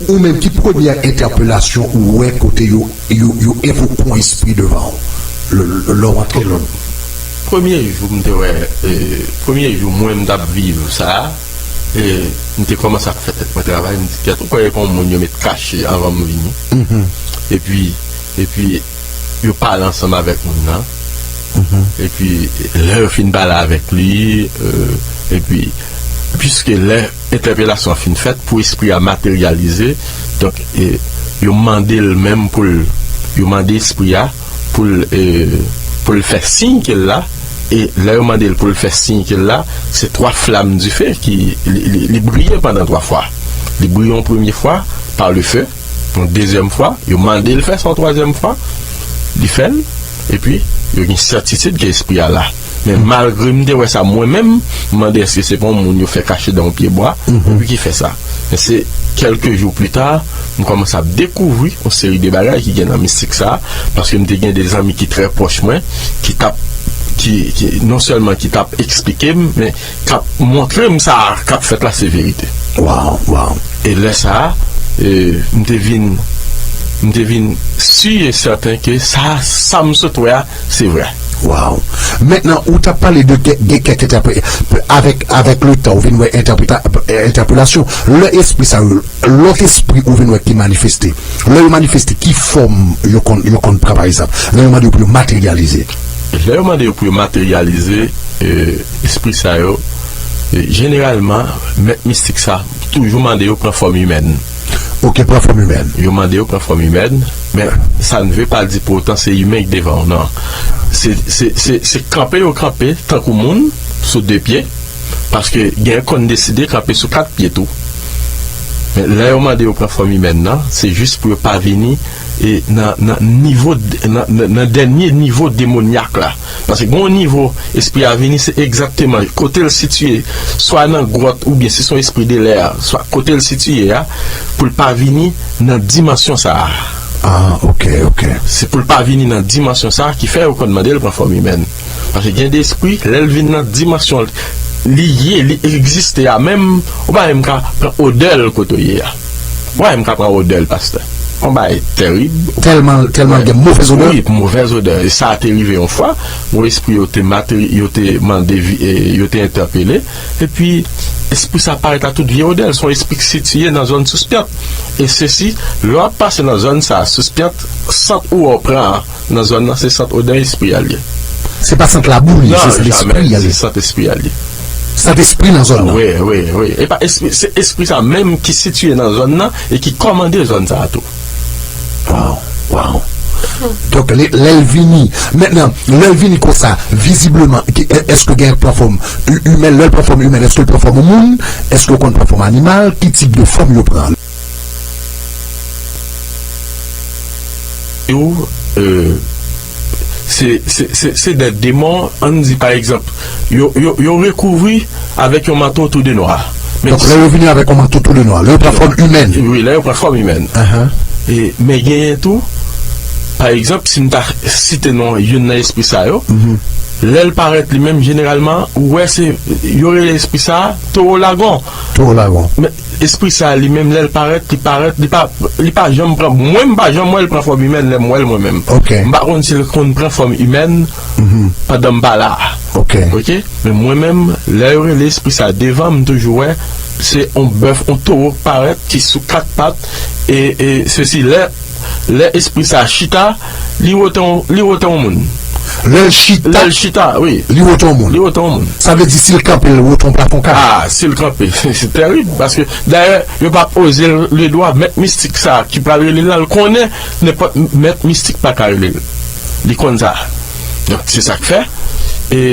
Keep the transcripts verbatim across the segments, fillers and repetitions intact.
Ou menm, ki premyè entèpelasyon ou wè kote yo, yo, yo envoke yon espri devan w? Lè, lè, lè w antre lòn. Premye jou m te wè, eh, premye jou mwen m t ap viv sa, eh, m te kòmanse ap fè tèt mwen travay, m di, "Kèt, ou kwè e pa yon moun yo met kache anvan m vini?" Epi, epi, yo pale ansanm avèk moun nan. Epi, lè yo fin pale avèk li, eh, epi, piske lè entèpelasyon an fin fèt, pou espri a materyalize, donk, eh, yo mande l menm pou l, yo mande espri a pou l, eh, pou l fè siy ke l la, e lè yo mande l pou l fè siy ke l la, se twa flam dife ki, li, li, li briye pandan twa fwa. Li briye yon premye fwa, pa le feu, yon dezyèm fwa, yo mande l fè sa yon twazyèm fwa, li fè l, epi yo gen sètitid ke espri a la. Men malgre m te wè sa mwen menm, m mande èske se pa yon moun yo fè kache dan yon pye bwa, epi ki fè sa. Men se kèlke jou pli ta, m kòmanse ap dekouvri yon seri de bagay ki gen nan mistik sa, paske m te gen de zanmi ki trè pwòch mwen, ki t ap, ki, ki, non sèlman ki t ap eksplike m, men k ap montre m sa k ap fèt la se verite. Waw, waw. E lè sa a, eh, m te vin, m te vin si e sèten ke sa, sa m sot wè a, se vrè. Waw. Mentnan, ou t ap pale de gen, gen kèk entèpe-, avèk, avèk le tan, ou vin wè entèpreta-, entèpelasyon. Lè espri sa yo, lòt espri ou vin wè ki manifeste. Lè yo manifeste, ki fòm yo konn, yo konn pran, pa egzanp? Lè yo mande yo pou yo materyalize. Lè yo mande yo pou yo materyalize, eh, espri sa yo, eh, jeneralman, mèt mistik sa toujou mande yo pran fòm imèn. Ok, pran fòm imèn. Yo mande yo pran fòm imèn, men sa ne veut pas dire pour autant se imèn ki devan w, non. Se, se, se, se kanpe yo kanpe tankou moun sou de pye, paske gen konn deside kanpe sou kat pye tou. Men lè yo mande yo pran fòm imèn nan, se jis pou yo pa vini e nan, nan nivo, nan, nan, nan dènye nivo demonyak la. Paske gen yon nivo espri a vini, se egzakteman kote l sitiye, swa nan gwòt oubyen si se yon espri de lè a, swa kote l sitiye a, pou l pa vini nan dimansyon sa a. Ah, ok, ok. Se pou l pa vini nan dimansyon sa a ki fè yo konn mande l pran fòm imèn. Paske gen de espri, lè l vin nan dimansyon li ye, li egziste a menm, ou pa menm ka pran odè l kote w ye a. Ou pa menm ka pran odè l, pastè. Yon bagay tèrib. Tèlman, tèlman gen movèz odè. Wi, movèz odè. E sa te rive yon fwa, yon espri yo te materi-, yo te mande vi-, e, yo te entèpele, epi espri sa parèt la tout vye odè l. Se yon espri ki sitiye nan zòn Souspyant. E sesi, lè w ap pase nan zòn sa, Souspyant, sant ou wè w pran an, nan zòn nan, se sant odè espri a l ye. Se pa sant labou li, se sant espri a l ye. Se sant espri a l ye. Sant espri nan zòn nan. Wi, wi, wi. E pa espri, se espri sa menm ki sitiye nan zòn nan e ki kòmande zòn sa a tou. Waw, waw. Donk, lè, lè l vini, mentnan, lè l vini konsa, vizibleman, ki, è-, èske gen pran fòm i-, imèn? Lè l pran fòm imèn, èske l pran fòm moun? Èske l konn pran fòm animal? Ki tip de fòm yo pran? Yo, euh, se, se, se, se de demon, ann di pa egzanp, yo, yo, yo rekouvri avèk yon manto tou de nwa. Men donk, lè yo vini avèk yon manto tou de nwa, lè yo pran fòm imèn. Wi, lè yo pran fòm imèn. E, men genyen tou, pa egzanp, si m ta site non youn nan espri sa yo, lè l parèt li menm, jeneralman, ou wè se, yo rele espri sa a, towo lagon. Towo lagon. Men, espri sa a li menm, lè l parèt, li parèt, li pa, li pa janm pran, mwen, m pa janm wè l pran fòm imèn lè m wè l mwen menm. Ok. M pa konn si l konn pran fòm imèn pandan m pa la. Ok. Ok? Men mwen menm, lè yo rele espri sa a devan, m toujou wè se yon bèf, yon towo k parèt ki sou kat pat, e, e sesi, lè Lè espri sa a chita, li wote yon, li wote yon moun. Lè l chita, lè l chita, wi, li wote yon moun. Li wote yon moun. Sa vle di si l kanpe, l wote yon plafon kay. Ah, si l kanpe, se tèrib, paske dayè, yo p ap oze l, le dwa, mèt mistik sa a ki pral rele l la, l konnen nenpòt mèt mistik pa ka rele l. Li konn sa. Donk, se sa k fè, e,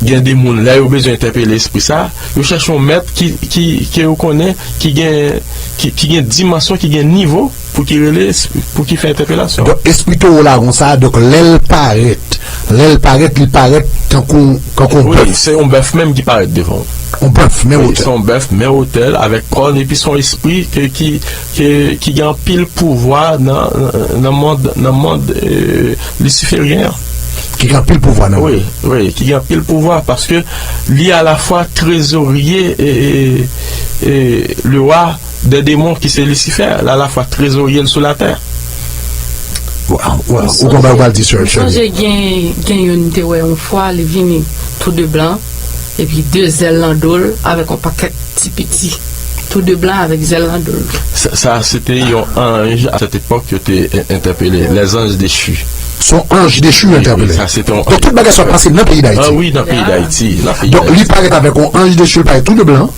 gen de moun, lè yo bezwen entèpele espri sa a, yo chèche yon mèt ki, ki, ke yo konnen, ki gen, ki, ki gen dimansyon, ki gen nivo, pou ki rele, pou ki fè entèpelasyon. Donk, espri towo lagon sa a, donk, lè l parèt, lè l parèt, li parèt tankou, tankou yon bèf. Wi, se yon bèf menm ki parèt devan w. Yon bèf, men wotè. Wi, se yon bèf, men wotè l, avèk kòn, epi se yon espri ke, ki, ke, ki gen anpil pouvwa nan, nan mond, nan mond, eh, lisiferyen an. Ki gen anpil pouvwa nan mond. Wi, wi, ki gen anpil pouvwa, paske li alafwa trezorye, e, e, e, le wa, de demon ki se Lisifè, l alafwa trezorye l sou latè. Waw, waw, ou gon bagay ou pral di, sè, sè. M sonje gen, gen youn m te wè yon fwa, li vini tou de blan, epi de zèl nan do l, avèk yon pakèt ti piti, tou de blan avèk zèl nan do l. Sa, sa se te yon anj, à cette époque, yo te en-, entèpele, les anges déchus. Se yon anj dechi yo entèpele. Sa se te yon... Donk, tout bagay sa pase nan peyi Dayiti. Ah wi, nan peyi Dayiti, nan peyi Dayiti. Donk, li parèt avèk yon anj dechi, li parèt tou de blan,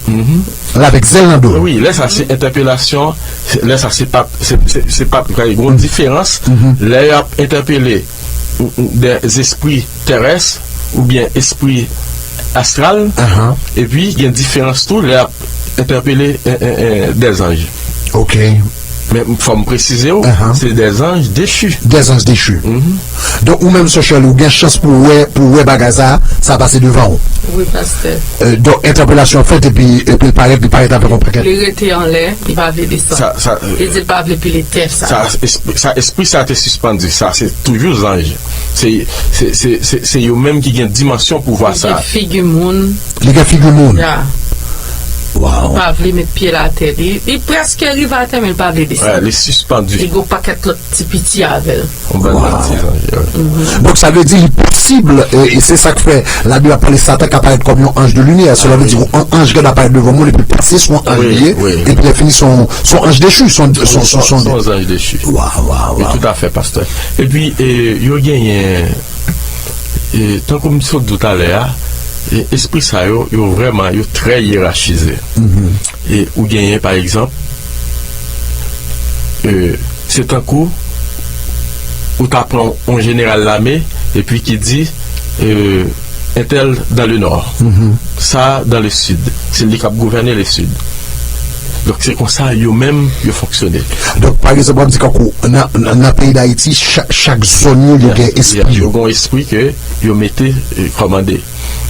l avèk zèl nan do l. Wi, lè sa se entèpelasyon, se, lè sa se pa, se, se, se pa, gen yon diferans. Lè y ap entèpele de espri terès oubyen espri astral, epi gen diferans tou lè y ap entèpele, e, e, e, dèzanj. Ok. Men fò m presize w, se dèzanj dechi. Dèzanj dechi. Donk, ou menm, sè Shirley, ou gen chans pou w wè, pou w wè bagay sa, sa pase devan w. Wi, pastè. E, donk, entèpelasyon fèt, epi, epi l parèt, li parèt avèk yon pakèt. Li rete anlè, li pa vle desann. Sa, sa, li di l pa vle pile tè sa. Sa, espri, sa, espri sa te sispandi, sa, se toujou zanj. Se, se, se, se, se yo menm ki gen dimansyon pouvwa sa. Li gen figi moun. Li gen figi moun. Ya. Waw. Li pa vle met pye l atè. Li, li prèske rive atè, men li pa vle desann. Wè, li sispandi. Li gen yon pakèt lòt ti piti avè l. Yon bann lòt ti zanj, wi. Donk, sa vle di li posib, e, e se sa k fè Labib ap pale Satan ka parèt kòm yon anj de limyè. Sela vle di yon anj ka parèt devan moun epi l pase sou yon anj li ye, epi lè fini se yon, se yon anj dechi, se yon, se yon, se yon, se yon zanj dechi. Waw, waw, waw. Wi, toutafè, pastè. Epi, e, yo genyen, e, tankou m sot di w talè a, e, espri sa yo, yo vrèman, yo trè yerachize. E ou genyen, pa egzanp, e, se tankou ou ta pran yon jeneral lame epi ki di, e, entèl dans le nord, sa dans le sud. Se li k ap gouvène le sud. Donk, se konsa yo menm, yo fonksyone. Donk, pa egzanp, w ap di kankou, nan, nan, nan peyi Dayiti, chak, chak zòn yo, yo gen espri yo. Yo gen yon espri ke yo mete, e, kòmande.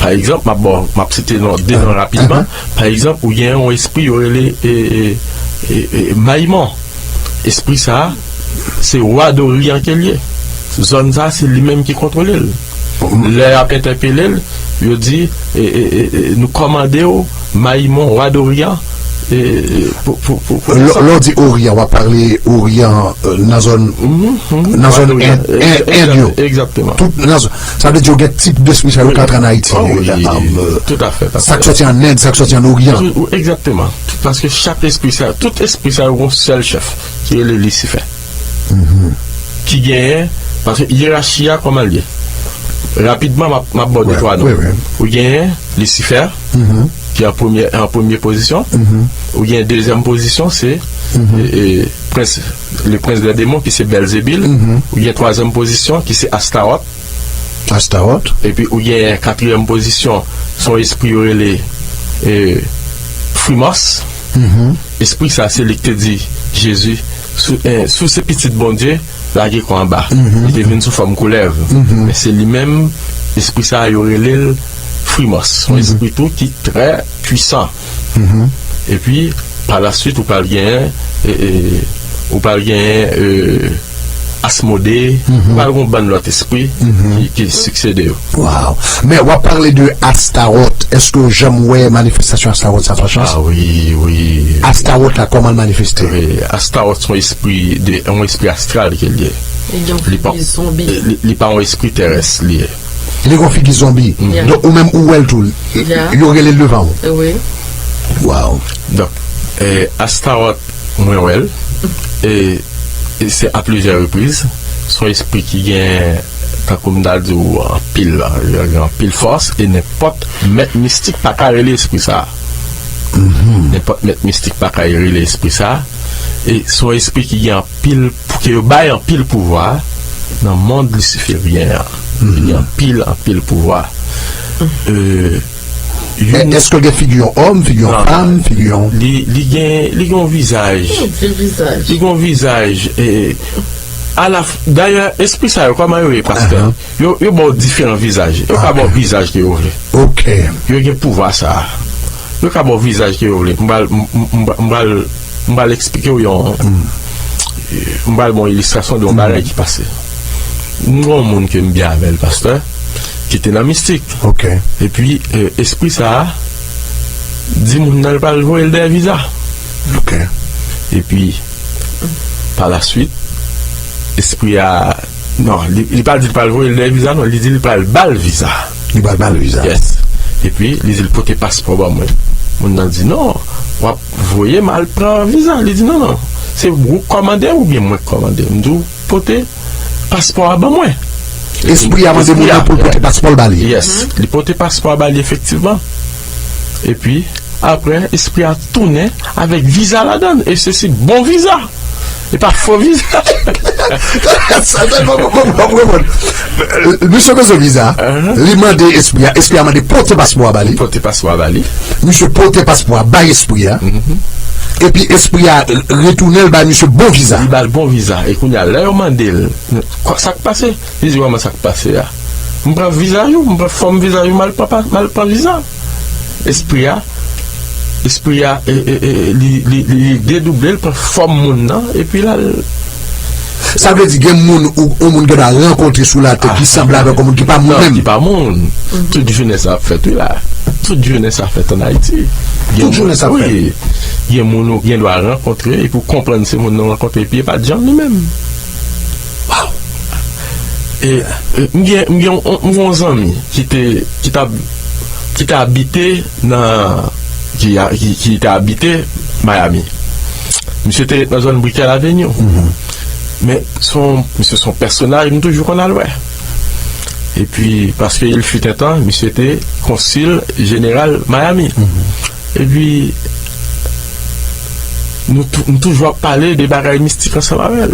Pa egzanp, m ap ba w, m ap site non, de non rapidman. Pa egzanp, ou gen yon espri yo rele, e, e, e, e, Mayimon. Espri sa a, se wa Doryan ke l ye. Zòn sa a, se li menm ki kontwole l. Lè y ap entèpele l, yo di, e, e, e, e, nou kòmande w, Mayimon, wa Doryan, e, e, pou, pou, pou, pou Lè, lè w di Oryan, w ap pale Oryan, e, nan zòn, nan zòn End, End, End yo. Egzakteman. Tout nan zòn, sa vle di yo gen tip despri sa yo ka antre ann Ayiti. Toutafè. Sa k sòti ann End, sa k sòti ann Oryan. Egzakteman. Paske chak espri sa, tout espri sa yo gen yon sèl chèf, ki rele Lisifè. Ki genyen, paske yerachi a kòman l ye? Rapidman, m ap, m ap ba w de twa non. Ou genyen Lisifè, ki an premye, an premye pozisyon. Ou genyen dezyèm pozisyon, se, e, e, prens, le prens dè demon, ki se Bèlzebil. Ou genyen twazyèm pozisyon, ki se Astawòt. Astawòt. Epi ou genyen katriyèm pozisyon, se yon espri yo rele, e, Frimòs. Espri sa, se li k te di Jezi, si w, e, si w se pitit Bondye, lage kò anba. Li te vin sou fòm koulèv. Men se li menm, espri sa, yo rele l Frimòs. Se yon espri tou ki trè pwisan. Epi, pa la swit, ou pral genyen, e, e, ou pral genyen, e, Asmode, ou pral gen yon bann lòt espri ki, ki siksede yo. Waw. Men w ap pale de Astawòt. Èske w janm wè manifestasyon Astawòt sa, Fachans? Ah wi, wi. Astawòt la, kòman l manifeste? Wi, Astawòt se yon espri de, yon espri astral ke l ye. Li gen figi zonbi. Li, li pa yon espri terès, li ye. Li gen figi zonbi. Donk, ou menm ou wè l tou. Yo rele l devan ou. Wi. Waw. Donk, e, Astawòt, mwen wè l. E, e se a plizyè repriz. Se yon espri ki gen, tankou m ta di w, anpil, gen anpil fòs, e nenpòt mèt mistik pa ka rele espri sa a. Nenpòt mèt mistik pa ka rele espri sa a. E se yon espri ki gen anpil, pou ke yo bay anpil pouvwa nan mond lisiferyen an. Li gen anpil, anpil pouvwa. E, Èske l gen figi yon òm, figi yon fanm, figi yon... Li, li gen, li gen yon vizaj. Li gen yon vizaj, e, a la f-, dayè, espri sa yo, kòman yo ye, pastè? Yo, yo ba w diferan vizaj. Yo ka ba w vizaj ke yo vle. Ok. Yo gen pouvwa sa a. Yo ka ba w vizaj ke yo vle. M pral, m, m, m, m pral, m pral eksplike w yon, m pral ba w yon ilistrasyon de yon bagay ki pase. M gen yon moun ke m byen avè l, pastè, ki te nan mistik. Ok. Epi, e, espri sa a di moun nan l pral voye l dèyè viza. Ok. Epi, pa la swit, espri a, non, li, li pa di l pral voye l dèyè viza, non, li di l pral ba l viza. Li pral ba l viza. Yes. Epi, li di l pote paspò ban mwen. Moun nan di, non, w ap voye m al pran viza. Li di, non, non, se ou k kòmande oubyen mwen k kòmande? M di w pote paspò a ban mwen. Espri a mande moun nan pou l pote paspò l ba li. Yes, li pote paspò a ba li efektivman. Epi, apre, espri a tounen avèk viza ladan l. E se, se bon viza. E pa fo viza. Sa tèlman bon, bon, bon, bon, bon. Misye bezwen viza. Li mande espri a, espri a mande pote paspò a ba li. Pote paspò a ba li. Misye pote paspò a bay espri a. Epi espri a retounen l bay misye bon viza. Li ba l bon viza. E kounye a, lè yo mande l, sa k pase? Li di, kòman sa k pase a? M pran viza yo, m pran fòm viza yo, m al pran pa, m al pran viza. Espri a, espri a, e, e, e, li, li, li, li dedouble, l pran fòm moun nan, epi l al. Sa vle di gen moun ou, ou moun gen dwa rankontre sou latè ki sanble avèk yon moun ki pa moun menm. Ki pa moun. Tout jounen sa ap fèt, wi, la. Tout jounen sa fèt an Ayiti. Tout jounen sa fèt. Wi. Gen moun ou gen dwa rankontre, epi w konprann se moun nan rankontre, epi e pa t janm li menm. Waw! E, e, m gen, m gen yon, m gen yon zanmi ki te, ki t ap, ki te abite nan, ki, ki, ki te abite Miami. Misye te ret nan zòn Brickell Avenue. Men, se yon, misye se yon pèsonaj, m toujou konn al wè. Epi, paske il fut un temps, misye te konsil jeneral Miami. Epi, nou tou-, nou toujou ap pale de bagay mistik ansanm avè l.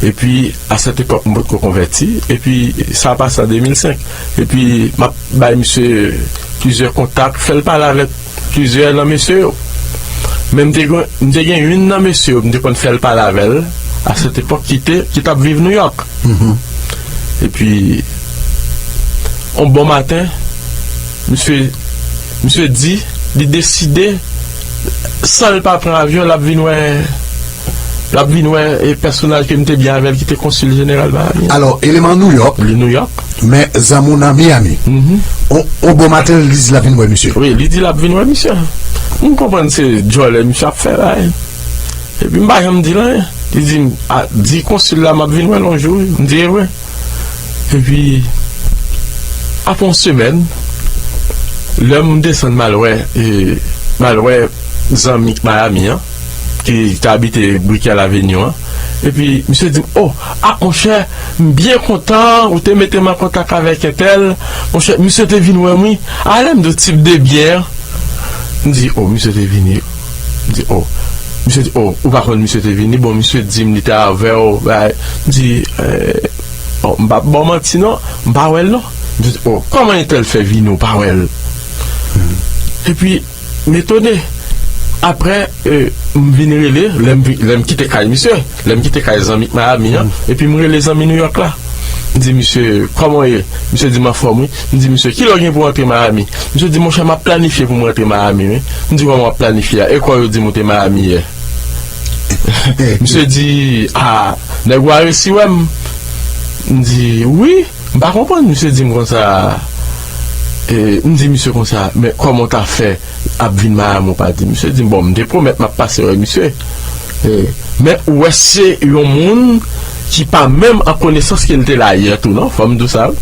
Epi, a sèt epòk, m potko konvèti. Epi, sa pase an de mil senk. Epi, m ap bay misye plizyè kontak, fè l pale avèk plizyè nan mesye yo. Men m te gen, m te gen youn nan mesye yo, m te konn fè l pale avè l, a sèt epòk, ki te, ki t ap viv Nouyòk. Epi, yon bon maten, misye, misye di, li deside, san l pa pran avyon, l ap vin wè, l ap vin wè, e, pèsonaj ke m te byen avè l, ki te konsil jeneral Miami an. Alò, eleman Nouyòk. Li Nouyòk. Men zanmi w nan Miami. On, on bon maten, li di l ap vin wè misye. Wi, li di l ap vin wè misye. M konprann se djòlè misye ap fè la, hein. Epi m pa janm di l anyen. Li di m, a, di konsil la m ap vin wè l yon jou, wi. M di, e vre. Epi, apre yon semèn, lè m desann m al wè, e, m al wè zanmi Miami an, ki te abite Brickell Avenue an, epi misye di m, o, a, monchè, m byen kontan, ou te mete m an kontak avèk entèl, monchè, misye te vin wè m, wi. A, lè m di w tip de byen an, m di, o, misye te vini. M di, o. Misye di, o, ou pa konn misye te vini? Bon, misye di m li te avè w, bay. M di, e, o, m p ap ba w manti non, m pa wè l non. Misye di, o, kòman entèl fè vini ou pa wè l? Epi, m etone. Apre, e, m vin rele, lè m vi-, lè m kite kay misye, lè m kite kay zanmi Miami an, epi m rele zanmi Nouyòk la. M di, misye, kòman w ye? Misye di m anfòm, wi. M di, misye, kilè w gen pou w antre Miami? Misye di, monchè, m ap planifye pou m rantre Miami, wi. M di, kòman w ap planifye a? E kwa yo di m ou te Miami yè? Misye di, a, nèg ou a resi wè m. M di, wi. M pa konprann, misye di m konsa, e, m di misye konsa, men kòman w ta fè ap vin Miami ou pa di m? Misye di m, bon, m te pwomèt m ap pase wè misye. E, men ou wè se yon moun ki pa menm an konesans ke l te la yè tou, non? Fò m di w sa, wi.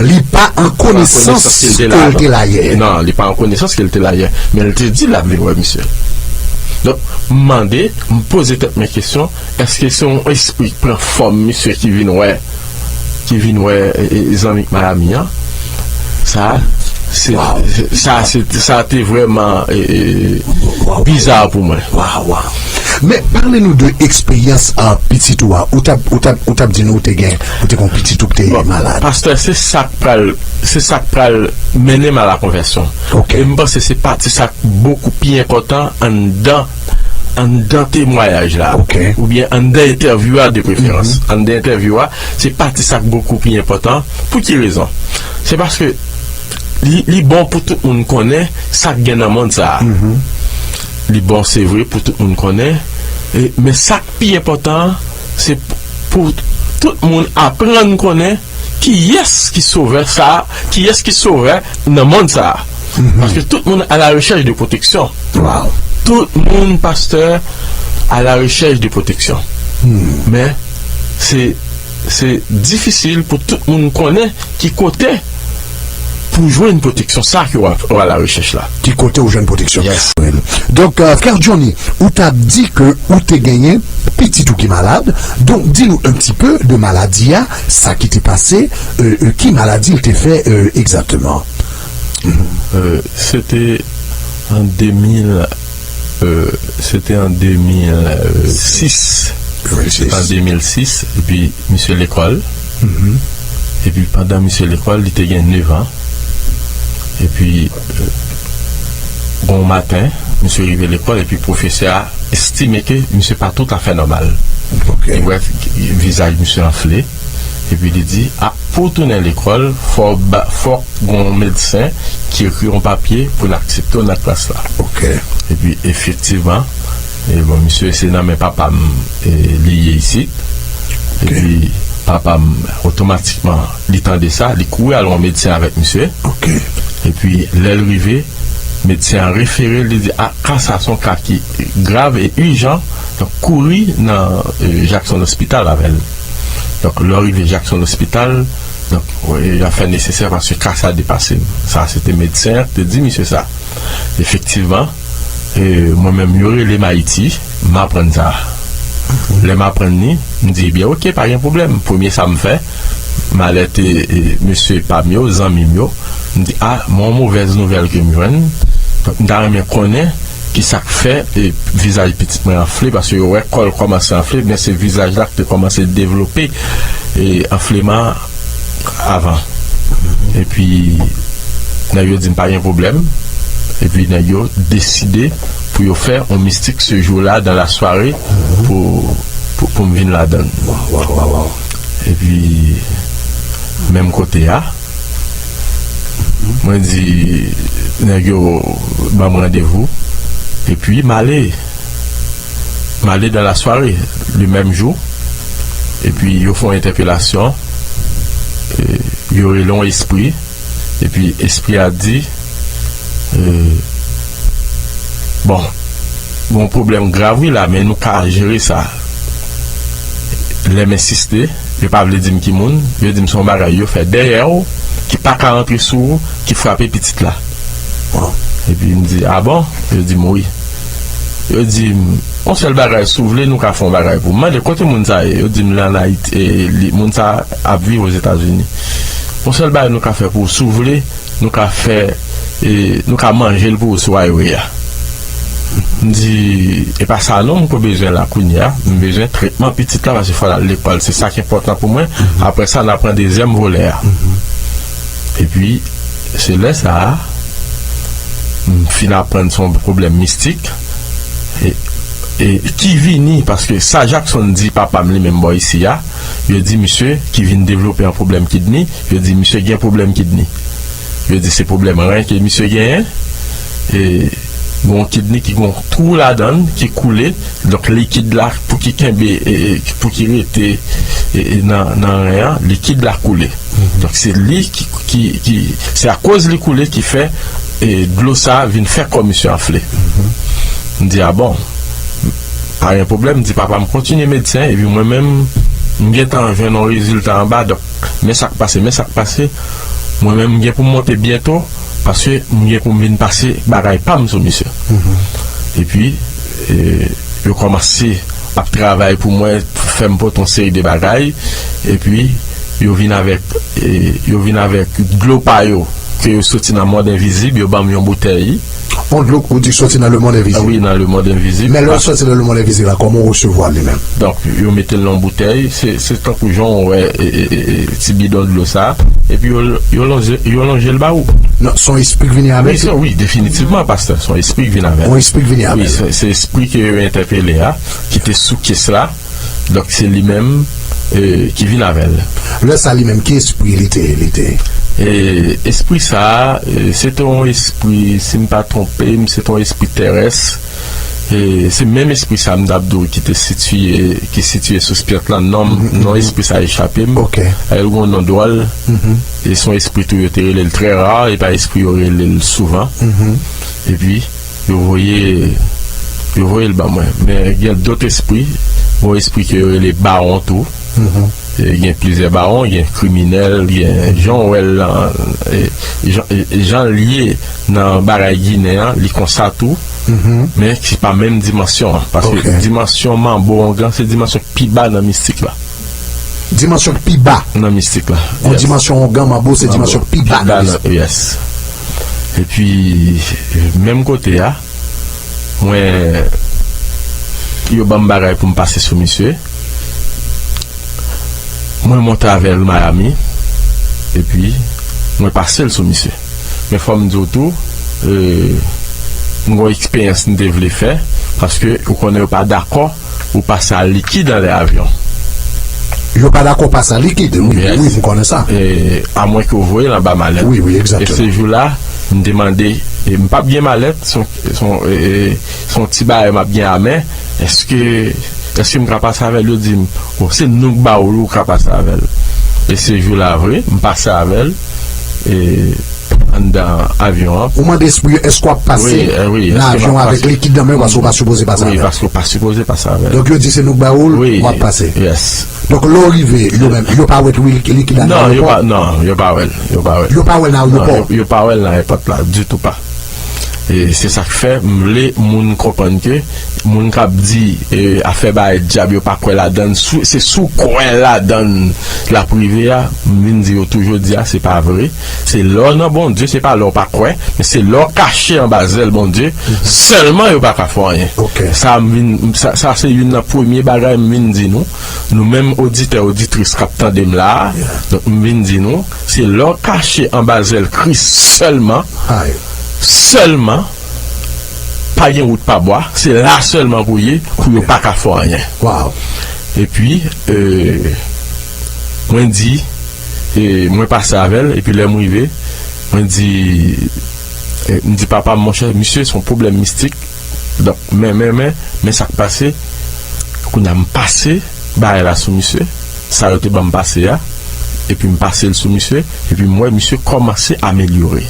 Li pa an konesans ke l te la yè. Non, li pa an konesans ke l te la yè. Men l te di l ap vin wè misye. Donk, m mande, m poze tèt mwen kesyon, èske se yon espri k pran fòm misye ki vin wè ki vin wè, e, e, zanmi Miami an. Sa, se, sa, se, sa te vrèman, e, e, biza pou mwen. Waw, waw. Men pale nou de eksperyans a pitit ou a. Ou t ap, ou t ap, ou t ap di nou ou te gen, ou te gen yon pitit ou ki te malad. Bon, pastè, se sa k pral, se sa k pral mennen m a la konvèsyon. Ok. E m panse se pati sa k bokou pi enpòtan anndan, anndan temwayaj la. Ok. Oubyen anndan entèvyou a de preferans. Anndan entèvyou a, se pati sa k bokou pi enpòtan. Pou ki rezon? Se paske li, li bon pou tout moun konnen sa k gen nan mond sa a. Li bon, se vre, pou tout moun konnen. E, men sa k pi enpòtan an, se pou tout moun aprann konnen kiyès ki sovè sa a, kiyès ki sovè nan mond sa a. Paske tout moun à la recherche de protection. Tout moun, pastè, à la recherche de protection. Men, se, se difisil pou tout moun konnen ki kote pou jwenn pwoteksyon sa ke w a, w a la rechèch la. Ki kote ou jwenn pwoteksyon? Yes. Donk, euh, frè Johnny, ou t ap di ke ou te genyen pitit ou ki malad. Donk, di nou un petit peu de maladi a, sa ki te pase, euh, euh, ki maladi l te fè, euh, egzakteman? Euh, se te an de mil, euh, se te an de mil sis. Se te an de mil sis, epi misye lekòl. Epi pandan misye lekòl, li te gen nèf an. Epi, euh, gon maten, misye rive lekòl, epi pwofesè a estime ke misye pa toutafè nòmal. Ok. Li wè vizaj misye anfle, epi li di, a, pou w tounen lekòl, fò w ba, fòk gon medsen ki ekri yon papye pou l aksepte w nan klas la. Ok. Epi, efektivman, e bon, misye se nan men papa m, e, li ye isit. Ok. Epi, papa m, otomatikman, li tande sa, li kouri al wè yon medsen avèk misye. Ok. Epi, lè l rive, medsen an refere l, li di, a, ka sa se yon ka ki grav e ijan, donk kouri nan, e, Jackson Hospital avè l. Donk, lè w rive Jackson Hospital, donk, w, y a fè nesesè paske ka sa depase m. Sa, se te medsen an ki te di misye sa. Efektivman, e, mwen menm, yo rele m Ayiti, m aprann sa. Lè m aprann li, m di, ebyen, ok, pa gen pwoblèm. Premye sa m fè, m alète, e, mesye pa m yo, zanmi m yo. M di, a, m gen yon movèz nouvèl ke m jwenn. Donk, m ta renmen konnen ki sa k fè, e, vizaj pitit mwen anfle, paske yo wè kò l kòmanse anfle, men se vizaj la ki te kòmanse devlope, e, anfleman avan. Epi, nèg yo di m pa gen pwoblèm. Epi, nèg yo deside pou yo fè yon mistik ce jour-là dans la soirée pou, pou, pou m vin ladann. Waw, waw, waw, waw. Epi, menm kote a, mwen di, nèg yo ban m randevou. Epi, m ale. M ale dans la soirée, le même jour. Epi, yo fè yon entèpelasyon. E, yo rele yon espri. Epi, espri a di, e, bon, gon pwoblèm grav, wi, la, men nou ka jere sa. Lè m ensiste, yo pa vle di m ki moun, yo di m se yon bagay yo fè dèyè w, ki pa ka rantre sou ou, ki frape pitit la. Epi m di, a bon? Yo di m wi. Yo di m, yon sèl bagay, si w vle, nou ka fè yon bagay pou m. Mande, kote moun sa ye? Yo di m, l ann Ayiti, e, li, moun sa ap viv Ozetazini. Yon sèl bagay nou ka fè pou w, si w vle, nou ka fè, e, nou ka manje l pou ou sou highway a. M di, e pa sa non, m ko bezwen la kounye a. M bezwen tretman pitit la, paske fò l al lekòl. Se sa ki enpòtan pou mwen. Apre sa, n a pran dezyèm volè a. Epi, se lè sa a, m fin aprann se yon pwoblèm mistik. E, e ki vini, paske sa Jackson di papa m li menm bò isi a, yo di misye ki vin devlope yon pwoblèm kidney, yo di misye gen pwoblèm kidney. Yo di se pwoblèm ren ke misye genyen. E, gon kidney ki gon twou ladan l, ki koule. Donk, likid la, pou ki kenbe, e, e, pou ki rete, e, e, nan, nan ren an, likid la koule. Donk, se li ki, ki, ki, se akoz li koule ki fè, e, dlo sa a vin fè kò misye anfle. M di, a bon, pa gen pwoblèm, m di papa m kontinye medsen, epi mwen menm, m gentan jwenn yon rezilta anba, donk, men sa k pase, men sa k pase, mwen menm, m gen pou m monte byento, paske m gen pou m vin pase bagay pa m sou misye. Epi, e, yo kòmanse ap travay pou mwen, fè m pote yon seri de bagay, epi yo vin avèk, e, yo vin avèk dlo pa yo, ke yo soti nan mond envizib, yo ban m yon boutèy. Yon dlo ou di soti nan lemond envizib? A wi, nan lemond envizib. Men lè l soti nan lemond envizib la, kòman w resevwa l li menm? Donk, yo mete l nan yon boutèy, se, se tankou jan w wè, e, e, e, e, ti bidon dlo sa, epi yo, yo lonje, yo lonje l ba ou. Non, se yon espri k vini avèk li? Wi, se, wi, definitivman, pastè, se yon espri k vin avèk. Yon espri k vini avèk li. Wi, se, se espri ke yo entèpele a, ki te sou kès la. Donk, se li menm, e, ki vin avè l. Lè sa li menm, ki espri li te, li te? E, espri sa a, e, se te yon espri, si m pa twonpe m, se te yon espri terès. E, se menm espri sa a m t ap di w ki te sitiye, ki sitiye sou Spyant lan. Non, non, espri sa a echape m. Ok. E l gen yon non dwòl. E se yon espri tou yo te rele l trè ra, e pa espri yo rele l souvan. Epi, yo voye Yo voye l ban mwen. Men gen dòt espri, yon espri ke yo rele bawon tou. E, gen plizyè bawon, gen kriminèl, gen jan w wè l lan, e, jan, e, jan l ye nan bagay ginen an, li konsa tou. Men se pa menm dimansyon an. Paske dimansyon manbo ongan se dimansyon ki pi ba nan mistik la. Dimansyon ki pi ba. Nan mistik la. Yon dimansyon ongan manbo se dimansyon ki pi ba nan mistik. Yes. Epi, menm kote a, mwen, yo ban m bagay pou m pase sou misye. Mwen monte avè l Miami, epi mwen pase l sou misye. Men fò m di w tou, e, m gon eksperyans m te vle fè, paske ou konnen yo pa dakò ou pase a likid anlè avyon. Yo pa dakò pase a likid, wi, wi, m konnen sa. E, amwenke w voye l anba malèt. Wi, wi, egzakteman. E se jou la, m te mande, e, m p ap gen malèt, se yon, se yon, e, e, se yon ti bagay m ap gen a men, èske, èske m ka pase avè l? Yo di m, bon, se nou k ba w li, ou ka pase avè l. E se jou la vre, m pase avè l, e, anndan avyon an. Ou mande espri yo, èske w ap pase nan avyon avèk likid nan men w, paske w pa sipoze pase avè l? Wi, paske w pa sipoze pase avè l. Donk, yo di se nou k ba ou l, w ap pase. Yes. Donk, lè w rive, yo menm, yo pa wè tou likid la nan ayewopò? Non, yo pa, non, yo pa wè l, yo pa wè l. Yo pa wè l nan ayewopò? Non, yo, yo pa wè l nan ayewopò la, ditou pa. E se sa k fè m vle moun konprann ke moun k ap di, e, afè bagay dyab yo pa kwè ladann, sou, se si w kwè ladann l ap rive a, m vin di yo tou jodi a, se pa vre. Se lè w nan Bondye, se pa lè w pa kwè, men se lè w kache anba zèl Bondye, sèlman yo pa ka fè w anyen. Sa m vin, sa, sa se youn nan premye bagay m vin di nou. Nou menm oditè, oditris k ap tande m la a, donk m vin di nou, se lè w kache anba zèl Kris sèlman, sèlman, pa gen wout pa bwa, se la sèlman pou w ye, pou yo pa ka fè w anyen. Epi, e, mwen di, e, mwen pase avè l, epi lè m rive, mwen di, e, m di papa m, monchè, misye se yon pwoblèm mistik. Donk, men, men, men, men sa k pase. Kounye a, m pase bagay la sou misye. Sa yo te ban m pase a. Epi m pase l sou misye. Epi m wè misye kòmanse amelyore.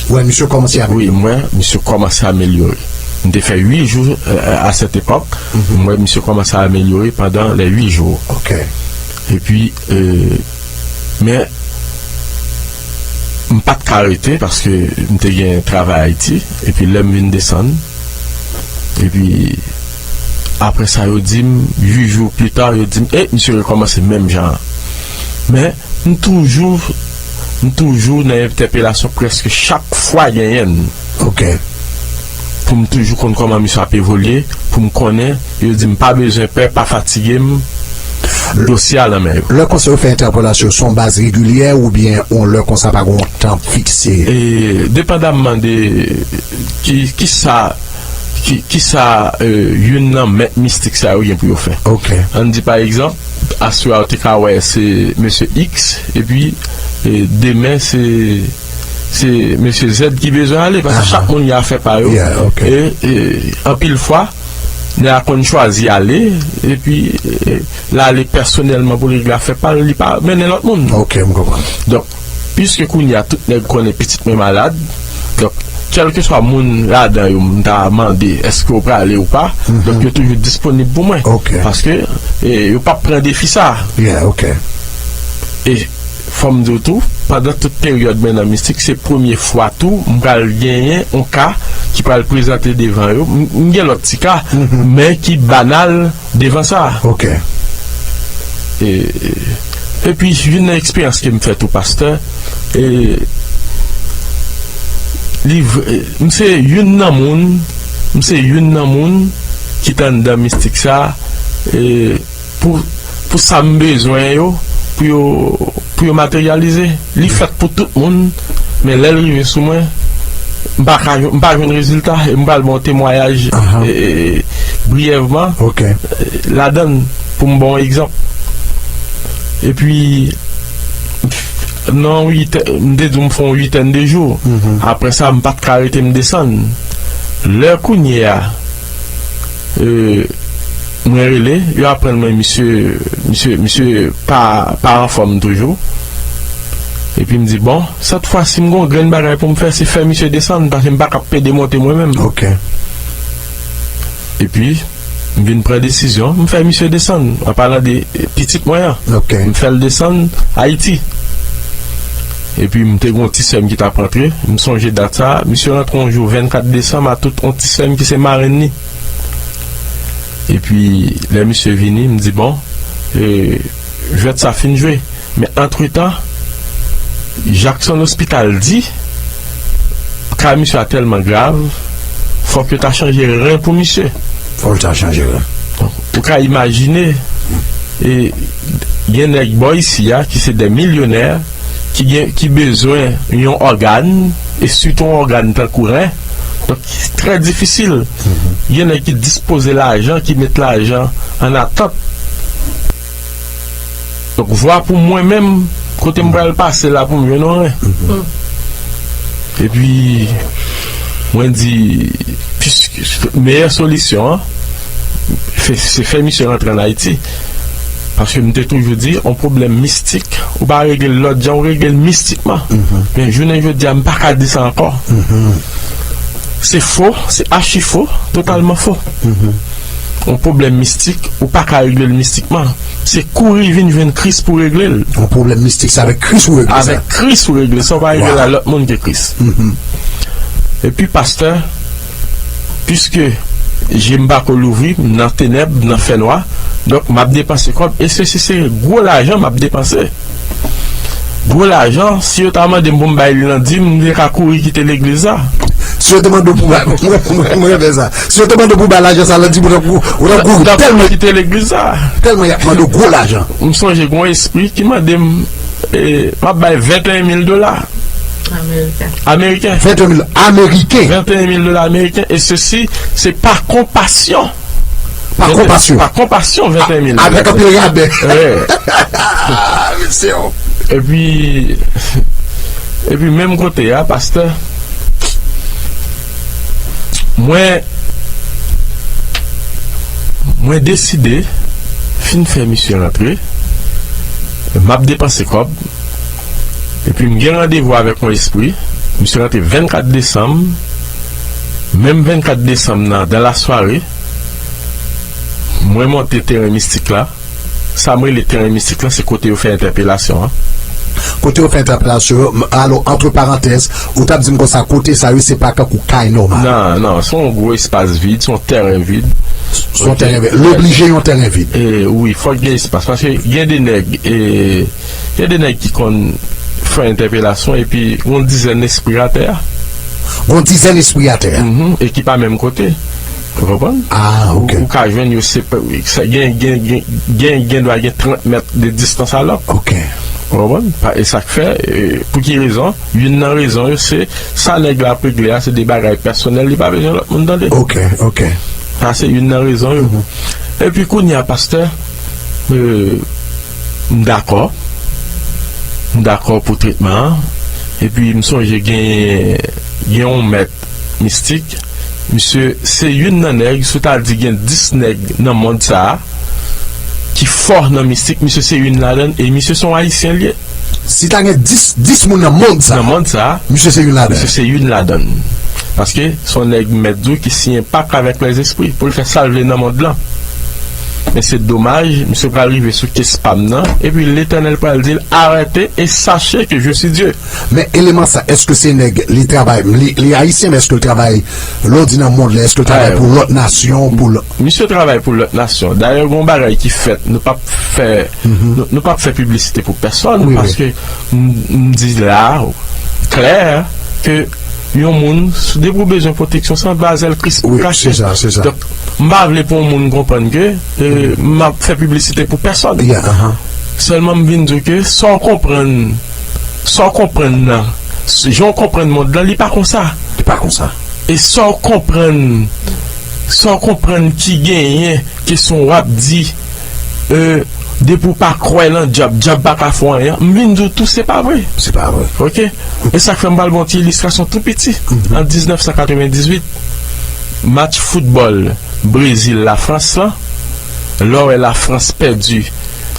Ou wè misye kòmanse amelyore? Wi, m wè misye kòmanse amelyore. M te fè uit jou, e, a sèt epòk. M wè misye kòmanse amelyore pandan lè uit jou. Epi, e, men, m pa t ka rete paske m te gen travay Ayiti. Epi lè m vin desann, epi apre sa, yo di m, uit jou pita, yo di m, e, misye rekòmanse menm jan an. Men, m toujou, m toujou nan entèpelasyon prèske chak fwa genyen l. Pou m toujou konn kòman misye ap evolye, pou m konnen, yo di m pa bezwen pè, pa fatige m, dosye a nan men yo. Lè konsa yo fè entèpelasyon, se yon baz regilyè oubyen yon lè konsa pa gen yon tan fikse? E, depandamman de ki, kisa, ki, kisa, e, youn nan mèt mistik sa yo gen pou yo fè. Ann di pa egzanp, aswè a ou te ka wè se mesye X, epi, e, demen se, se mesye Z ki bezwen ale, paske chak moun gen afè pa yo. E, e, anpil fwa, nèg la konn chwazi ale, epi, e, l ale pèsonèlman pou l regle afè pa l, li pa mennen lòt moun. Donk, piske kounye a tout nèg konnen pitit mwen malad, donk, kèlkeswa moun ladan yo m ta mande èske w prale ou pa, donk, yo toujou disponib pou mwen. Paske, e, yo p ap pran defi sa. E fò m di w tou, pandan tout peryòd mwen nan mistik, se premye fwa tou m pral genyen yon ka ki pral prezante devan yo. M, m gen lòt ti ka, men ki banal devan sa. E, e, epi, youn nan eksperyans ke m fè tou, pastè, e, li v-, e, m se youn nan moun, m se youn nan moun ki t anndan mistik sa, e, pou, pou sa m bezwen yo, pou yo, pou yo materyalize. Li fèt pou tout moun, men lè l rive sou mwen, m pa ka, m pa jwenn rezilta, e m pral ba w temwayaj, e, e, briyèvman, e, ladann, pou m ba w egzanp. Epi, nan uit, m te di w m fè yon uitèn de jou. Apre sa, m pa t ka rete, m desann. Lè kounye a, e, mwen rele, yo aprann mwen misye, misye, misye pa, pa anfòm toujou. Epi m di, bon, sèt fwa si m gon grenn bagay pou m fè, se fè misye desann, paske m pa ka pede monte mwen menm. Epi, m vin pran desizyon, m fè misye desann, an palan de pitit mwen an. M fè l desann Ayiti. Epi, m te gen yon ti sè m ki t ap rantre. M sonje dat sa a. Misye rantre yon jou vennkat desanm a tout yon ti sè m ki se marenn li. Epi, lè misye vini, m di, bon, e, jwèt sa fin jwe. Men antretan, Jackson Hospital di, ka misye a tèlman grav, fòk yo ta chanje ren pou misye. Fòk yo ta chanje ren. Donk, ou ka imajine, e, gen nèg bò isi a ki se de milyonè, ki gen, ki bezwen yon ògàn, e sitou yon ògàn tankou ren. Donk, trè difisil. Gen nèg ki dispoze lajan, ki met lajan an atant. Donk, vwa pou mwen menm, kote m pral pase la pou m jwenn yon ren. Epi, mwen di, piske meyè solisyon an, fè, se fè misye rantre ann Ayiti. Paske m te toujou di, yon pwoblèm mistik, ou pa regle l lòt jan, ou regle l mistikman. Men jounen jodi a, m pa ka di sa ankò. Se fo, se achi fo, totalman fo. Yon pwoblèm mistik, ou pa ka regle l mistikman. Se kouri vin jwenn Kris pou regle l. Yon pwoblèm mistik, se avèk Kris ou regle sa. Avèk Kris ou regle sa, ou pa regle l a lòt moun ke Kris. Epi, pastè, piske je m pa ko louvri, m nan tenèb, m nan fènwa, donk m ap depanse kòb, e se, se, se gwo lajan m ap depanse. Gwo lajan, si yo ta mande m pou m bay li nan dim, m te ka kouri kite legliz la. Si yo te mande w pou bay, mwen, mwen, mwen renmen sa. Si yo te mande w pou bay lajan sa nan dim, ou t ap kouri, ou t ap kouri tèlman, kite legliz la. Tèlman y ap mande w gwo lajan. M sonje gen yon espri ki mande m, e, m ap bay venteyen mil dola. Ameriken. Ameriken. Venteyen mil ameriken. Venteyen mil dola ameriken, e sesi, se pa konpasyon. Pa konpasyon. Pa konpasyon, venteyen mil. Avèk anpil rabè. Wi. Mesye, oh. Epi, epi menm kote a, pastè, mwen, mwen deside fin fè misye rantre. M ap depanse kòb. Epi m gen randevou avèk yon espri. Misye rantre vennkat desanm. Menm vennkat desanm nan, dans la soirée, mwen monte teren mistik la. Sa m rele teren mistik la, se kote yo fè entèpelasyon an. Kote yo fè entèpelasyon yo, m, alo, antre parantèz, ou t ap di m konsa, kote sa yo, se pa kankou kay nòmal. Non, non, se yon gwo espas vid, se yon teren vid. Se yon teren vid. L oblije yon teren vid. E, wi, fòk gen espas. Paske gen de nèg, e, gen de nèg ki konn fè entèpelasyon, epi yon dizèn espri atè a. Yon dizèn espri atè a. Mhm, e ki pa menm kote. Ou konprann? Ah, ok. Ou, ou ka jwenn yo se, sa gen, gen, gen, gen, gen dwa gen trant mèt de distans a lòt. Ok. Ou konprann? Pa, e sa k fè, e, pou ki rezon? Youn nan rezon yo, se sa nèg la ap regle a, se de bagay pèsonèl, li pa bezwen lòt moun tande. Ok, ok. Sa se youn nan rezon yo. Mhm. Epi kounye a, pastè, e, m dakò. M dakò pou tretman an. Epi m sonje gen, gen yon mèt mistik. Misye se youn nan nèg, si w ta di gen dis nèg nan mond sa a, ki fò nan mistik, misye se youn ladan l, e misye se yon Ayisyen l ye. Si ta gen dis, dis moun nan mond sa a, nan mond sa a, misye se youn ladan l. Misye se youn ladan l. Paske se yon nèg mèt di w ki siyen pak avèk lèzespri pou l fè sa l vle nan mond lan. Men se domaj, misye pral rive sou kes pa m nan, epi Letènèl pral di l, arrêtez et sachez que je suis Dieu. Men eleman sa, èske se nèg, li travay, li, li ayisyen, men èske l travay, lè w di nan mond lan, èske l travay pou lòt nasyon, pou lòt... Misye travay pou lòt nasyon. Dayè, gen yon bagay ki fèt, nou p ap fè, nou, nou p ap fè piblisite pou pèsòn, paske m, m di la, klè, ke yon moun, depi w bezwen pwoteksyon, se anba zèl Kris pou kache. Wi, se sa, se sa. Donk, m pa vle pou yon moun konprann ke, e, m ap fè piblisite pou pèsòn. Sèlman m vin di w ke sa w konprann, sa w konprann nan, jan w konprann mond lan, li pa konsa. Li pa konsa. E sa w konprann, sa w konprann ki genyen, kesyon w ap di, e, depi w pa kwè nan dyab, dyab pa ka fè w anyen. M vin di w tou, se pa vre. Se pa vre. Ok? E sa k fè m pral ba w ti ilistrasyon tou piti. An diznèf san katrevendizuit, match foutbòl Brezil Lafrans lan, lè w wè Lafrans pèdi,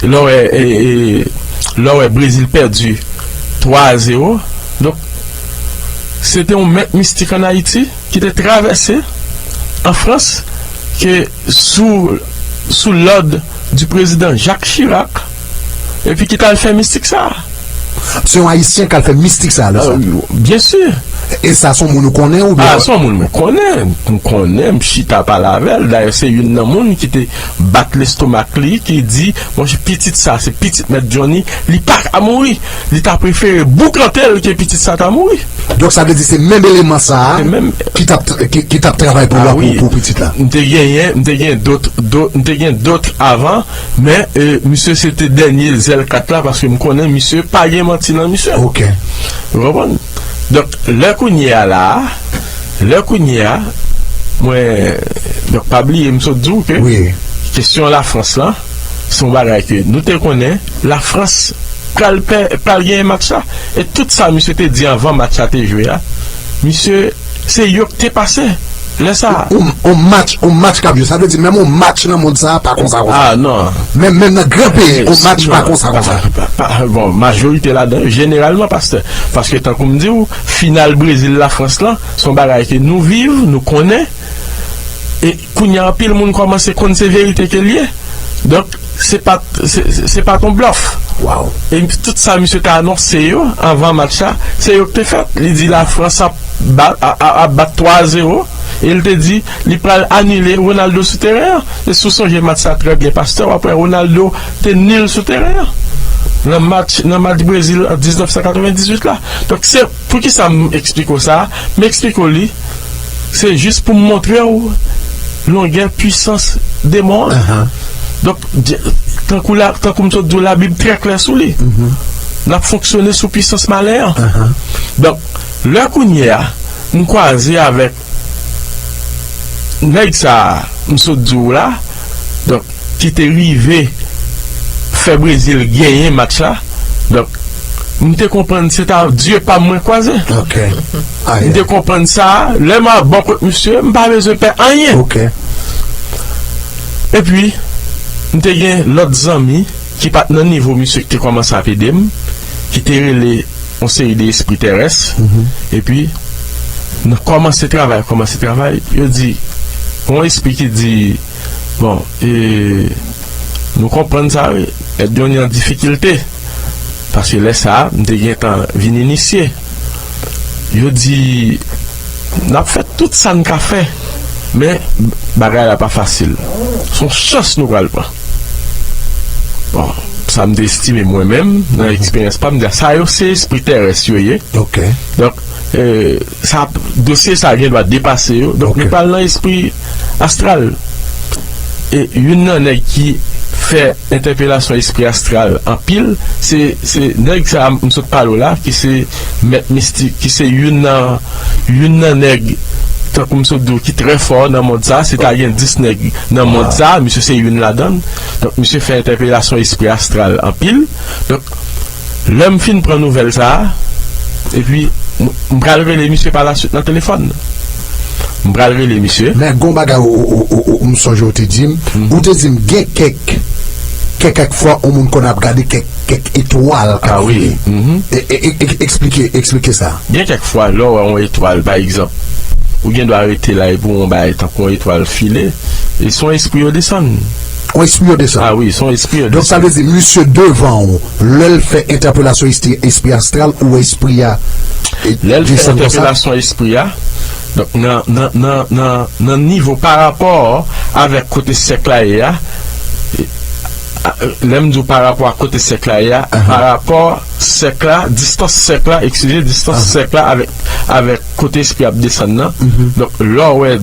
lè w wè, e, e, lè w wè Brezil pèdi twa a zewo. Donk, se te yon mèt mistik ann Ayiti ki te travèse an Frans, ke sou, sou lòd di prezidan Jacques Chirac, epi ki t al fè mistik sa a. Se yon Ayisyen k al fè mistik sa a, lè sa. Byen si. E sa, se yon moun ou konnen oubyen? Ah, se yon moun mwen konnen. M konnen, m chita pale avè l. Dayè, se youn nan moun ki te bat lestomak li, ki di, monchè, pitit sa, se pitit Mèt Johnny, li pa ka mouri. Li ta prefere boukante l ke pitit sa ta mouri. Donk, sa vle di se menm eleman sa a ki t ap, ki, ki t ap travay pou, pou, pou pitit la. M te genyen, m te gen dòt, dòt, m te gen dòt avan, men, e, misye se te dènye zèl kat la, paske m konnen misye pa gen manti nan misye. Ok. Ou konprann? Donk, lè kounye a la a, lè kounye a, mwen, donk, pa bliye, m sot di w ke kesyon Lafrans lan, se yon bagay ke nou te konnen, Lafrans pral pè, pral genyen match la. E tout sa misye te di anvan match la te jwe a, misye, se yo k te pase lè sa a. On, on match, on match k ap jwe. Sa vle di, menm on match nan mond sa a, pa konsa, konsa. Ah, non. Menm, menm nan gran peyi, on match pa konsa, konsa. Pa, pa, pa, bon, majorite ladan, jeneralman, pastè. Paske, tankou m di w, final Brezil Lafrans lan, se yon bagay ke nou viv, nou konnen. E kounye a, anpil moun kòmanse konn se verite ke l ye. Donk, se pa, se, se, se pa t on blòf. Wow. E tout sa misye te anonse yo anvan match la, se yo k te fèt. Li di Lafrans ap bat, a, a, ap bat twa a zewo. E l te di li pral anile Ronaldo sou teren an. E si w sonje match sa trè byen, pastè, w ap wè Ronaldo te nil sou teren an. Nan match, nan match Brezil an diznèf san katrevendizuit la. Donk, se poukisa m eksplike w sa a? M eksplike w li, se jis pou m montre w longè pwisans demon an. Donk, tankou la, tankou m sot di w, Labib trè klè sou li. N ap fonksyone sou pwisans malen an. Donk, lè kounye a, m kwaze avèk nèg sa a, m sot di w la, donk, ki te rive fè Brezil genyen match la. Donk, m te konprann se ta Dye pa m mwen kwaze. Ok. M te konprann sa, lè m al bò kot misye, m pa bezwen pè anyen. Ok. Epi, m te gen lòt zanmi ki pa t nan nivo misye ki te kòmanse ap ede m, ki te rele yon seri de espri terès. Epi, nan kòmanse travay, kòmanse travay, yo di, yon espri ki di, bon, e, nou konprann sa, wi, Mèt Johnny an difikilte. Paske lè sa a, m te gentan vin inisye. Yo di, n ap fè tout sa n ka fè, men bagay la pa fasil. Se yon chans nou pral pran. Bon, sa m te estime mwen menm, nan eksperyans pa m, m di, sa yo se espri terès yo ye. Ok. Donk, e, sa, dosye sa gen dwa depase yo. Donk, nou pral nan espri astral. E youn nan nèg ki fè entèpelasyon espri astral anpil, se, se nèg sa a m sot pale w la, ki se mèt mistik, ki se youn nan, youn nan nèg, tankou m sot di w, ki trè fò nan mond sa, si ta gen dis nèg nan mond sa, misye se youn ladan l. Donk, misye fè entèpelasyon espri astral anpil. Donk, lè m fin pran nouvèl sa a, epi m, m pral rele misye pa laswit nan telefòn. M pral rele misye. Men gon bagay ou, ou, ou, ou, m sonje ou te di m, ou te di m gen kèk, kèk, kèk fwa yon moun konn ap gade kèk, kèk etwal k ap file. E, e, e, e, eksplike, eksplike sa. Gen kèk fwa, lè w wè yon etwal, pa egzanp, ou gen dwa rete la epi w wè yon bagay tankou yon etwal file, e se yon espri yo desann. Yon espri yo desann. Ah wi, se yon espri yo desann. Donk, sa vle di, misye devan w, lè l fè entèpelasyon espri, espri astral ou espri a, e, desann konsa? Lè l fè entèpelasyon espri a, donk, nan, nan, nan, nan, nan nivo pa rapò avèk kote sèk la ye a, e, a, lè m di w pa rapò a kote sèk la ye a, pa rapò sèk la, distans sèk la, eskize, distans sèk la avèk, avèk kote espri ap desann nan. Donk, lè w wè,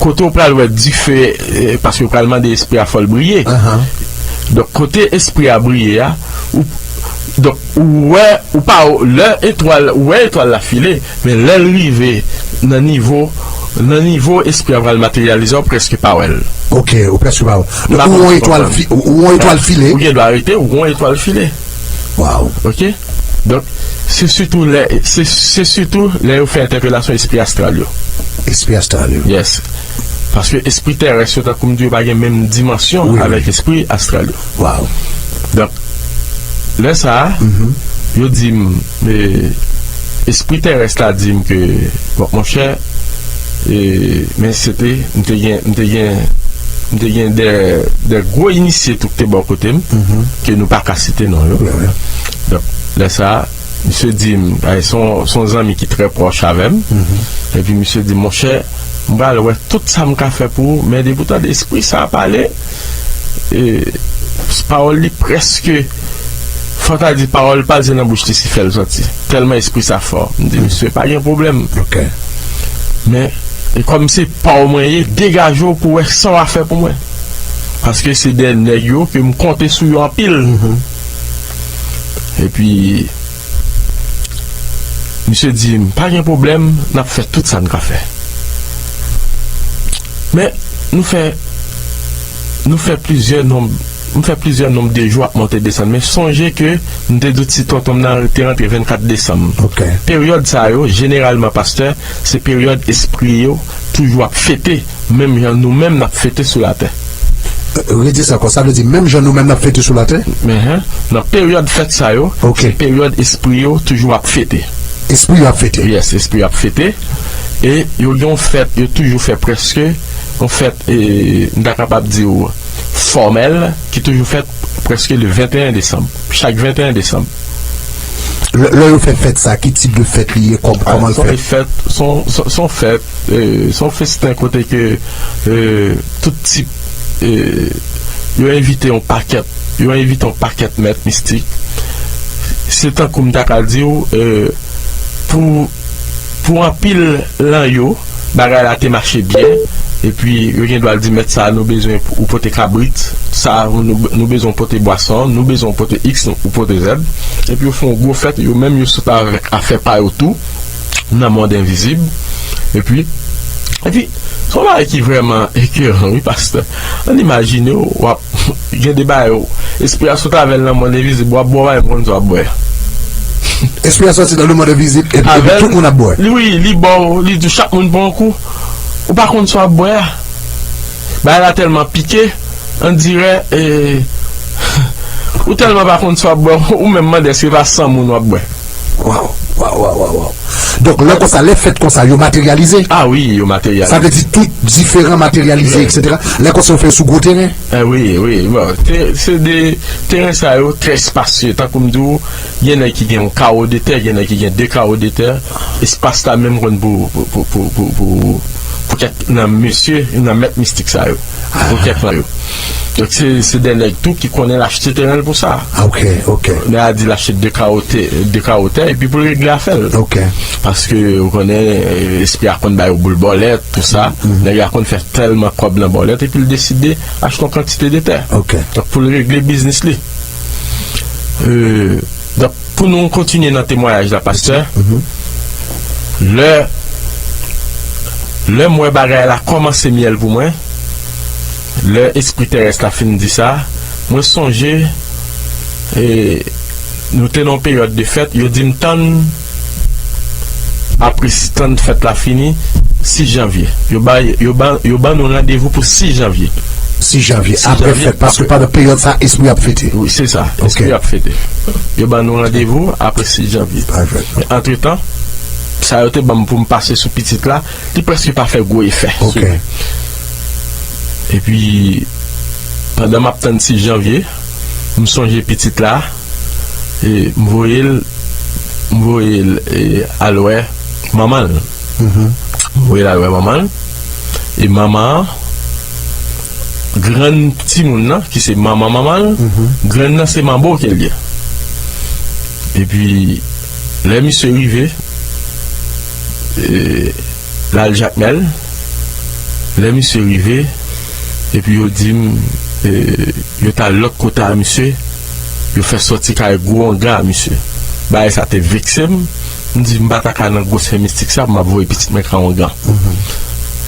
kote w pral wè dife, e, paske w pral mande espri a fò l briye. Donk, kote espri a briye a, ou, donk, ou wè, ou pa, lè etwal, ou wè etwal la file, men lè l rive nan nivo, nan nivo espri a pral materyalize, ou prèske pa wè l. Ok, ou prèske pa wè l. Donk, ou wè yon etwal fi-, ou wè yon etwal file. Ou gen dwa rete, ou wè yon etwal file. Wow. Ok? Donk, se sitou lè, se, se sitou lè yo fè entèpelasyon espri astral yo. Espri astral yo. Yes. Paske espri terès yo, tankou m di, yo pa gen menm dimansyon avèk espri astral yo. Wow. Donk, lè sa a, yo di m, e, espri terès la di m ke, bon, monchè, E, men se te, m te gen, m te gen, m te gen de, de gwo inisye tou ki te bò kote m, ke nou pa ka site non yo. Donk, lè sa a, misye di m, ay, se yon, se yon zanmi ki trè pwòch avè m. Epi misye di m, monchè, m pral wè tout sa m ka fè pou ou, men depi w tande espri sa a pale, e, pawòl li prèske, fò ta di pawòl pa l se nan bouch li si fè l sòti. Tèlman espri sa fò. M di, misye, pa gen pwoblèm. Men, e kòm se pa w mwen ye, degaje w pou w wè sa w a fè pou mwen. Paske se de nèg yo ke m konte sou yo anpil. Epi, misye di m, pa gen pwoblèm, n ap fè tout sa n ka fè. Men, nou fè, nou fè plizyè nonb, m fè plizyè nonb de jou ap monte desann. Men sonje ke m te di w ti tonton m nan te rantre vennkat desanm. Peryòd sa yo, jeneralman, pastè, se peryòd espri yo toujou ap fete, menm jan nou menm n ap fete sou latè. Redi sa ankò, sa vle di menm jan nou menm n ap fete sou latè? Nan peryòd fèt sa yo, se peryòd espri yo toujou ap fete. Espri yo ap fete? Yes, espri yo ap fete. E yo gen yon fèt, yo toujou fè prèske yon fèt, e, m ta kapab di w, fòmèl, ki toujou fèt prèske le venteyen desanm. Chak venteyen desanm. Lè, lè yo fè fèt sa, ki tip de fèt li ye, kòm, kòman l fèt? Se yon fèt, se yon, se yon fèt, e, se yon festen kote ke, e, tout tip, e, yo envite yon pakèt, yo envite yon pakèt mèt mistik. Se tankou m ta ka di w, e, pou, pou anpil lan yo, bagay la te mache byen, epi yo gen dwa di, mèt sa, nou bezwen pou, ou pote kabrit, sa, nou, nou bezwen pote bwason, nou bezwen pote X, ou pote Z, epi yo fè yon gwo fèt, yo menm yo sot avèk afè pa yo tou, nan mond envizib, epi, epi, se yon bagay ki vrèman ekeran, wi, pastè. Ann imajine w, w ap gen de bagay, espri a sot avè l nan mond envizib, w ap bwè, w pa menm konn sa w ap bwè. Espri a soti nan le monde invizib, epi, epi tout moun ap bwè. Li, wi, li ba w, li di w chak moun pran yon kou. Ou pa konn sa w ap bwè a. Bagay la tèlman pike, on dirè, e, ou tèlman pa konn sa w ap bwè, ou menm mande èske pa san moun w ap bwè. Waw, waw, waw, waw, waw. Donk, lè konsa, lè fèt konsa, yo materyalize? A wi, yo materyalize. Sa vle di tout diferan materyalize, etsetera. Lè konsa, yo fè yo sou gwo teren? E wi, wi. Bon, te, se de teren sa yo trè espasye. Tankou m di w, gen nèg ki gen yon kawo de tè, gen nèg ki gen de kawo de tè. Espas la menm konn pou, pou, pou kèk nan mesye, nan mèt mistik sa yo. Pou kèk nan yo. Donk, se, se de nèg tou ki konnen l achte teren l pou sa. Ok, ok. Nèg la di l achte de kawo tè, de kawo tè, epi pou l regle afè l. Ok. Paske, ou konnen, e, espri a konn ba yo boul bòlèt, tou sa. Nèg la konn fè tèlman kòb nan bòlèt, epi l deside achte yon kantite de tè. Ok. Donk, pou l regle biznis li. E, donk, pou nou kontinye nan temwayaj la, pastè, lè, lè m wè bagay la kòmanse myèl pou mwen, lè espri terès la fin di sa, mwen sonje, e, nou te nan yon peryòd de fèt, yo di m tann, apre si tann fèt la fini, sis janvye. Yo ba, yo ba, yo ban nou randevou pou sis janvye. Sis janvye, apre fèt, paske pandan peryòd sa, espri ap fete. Wi, se sa, espri ap fete. Yo ban nou randevou apre sis janvye. Men antretan, sa yo te ban m pou m pase sou pitit la, li prèske pa fè gwo efè sou mwen. Epi, pandan m ap tann sis janvye, m sonje pitit la, e m voye l, m voye l, e, al wè manman l. M voye l al wè manman l. E manman an, grann timoun nan, ki se manman manman l, grann nan se manbo ke l ye. Epi, lè misye rive, e, l al Jakmèl, lè misye rive, epi yo di m, e, yo t al lòt kote a misye, yo fè sòti kay gwo ongan a misye. Bagay sa te vekse m, m di m pa ta ka nan gwosè mistik sa pou m ap voye pitit mwen kay ongan.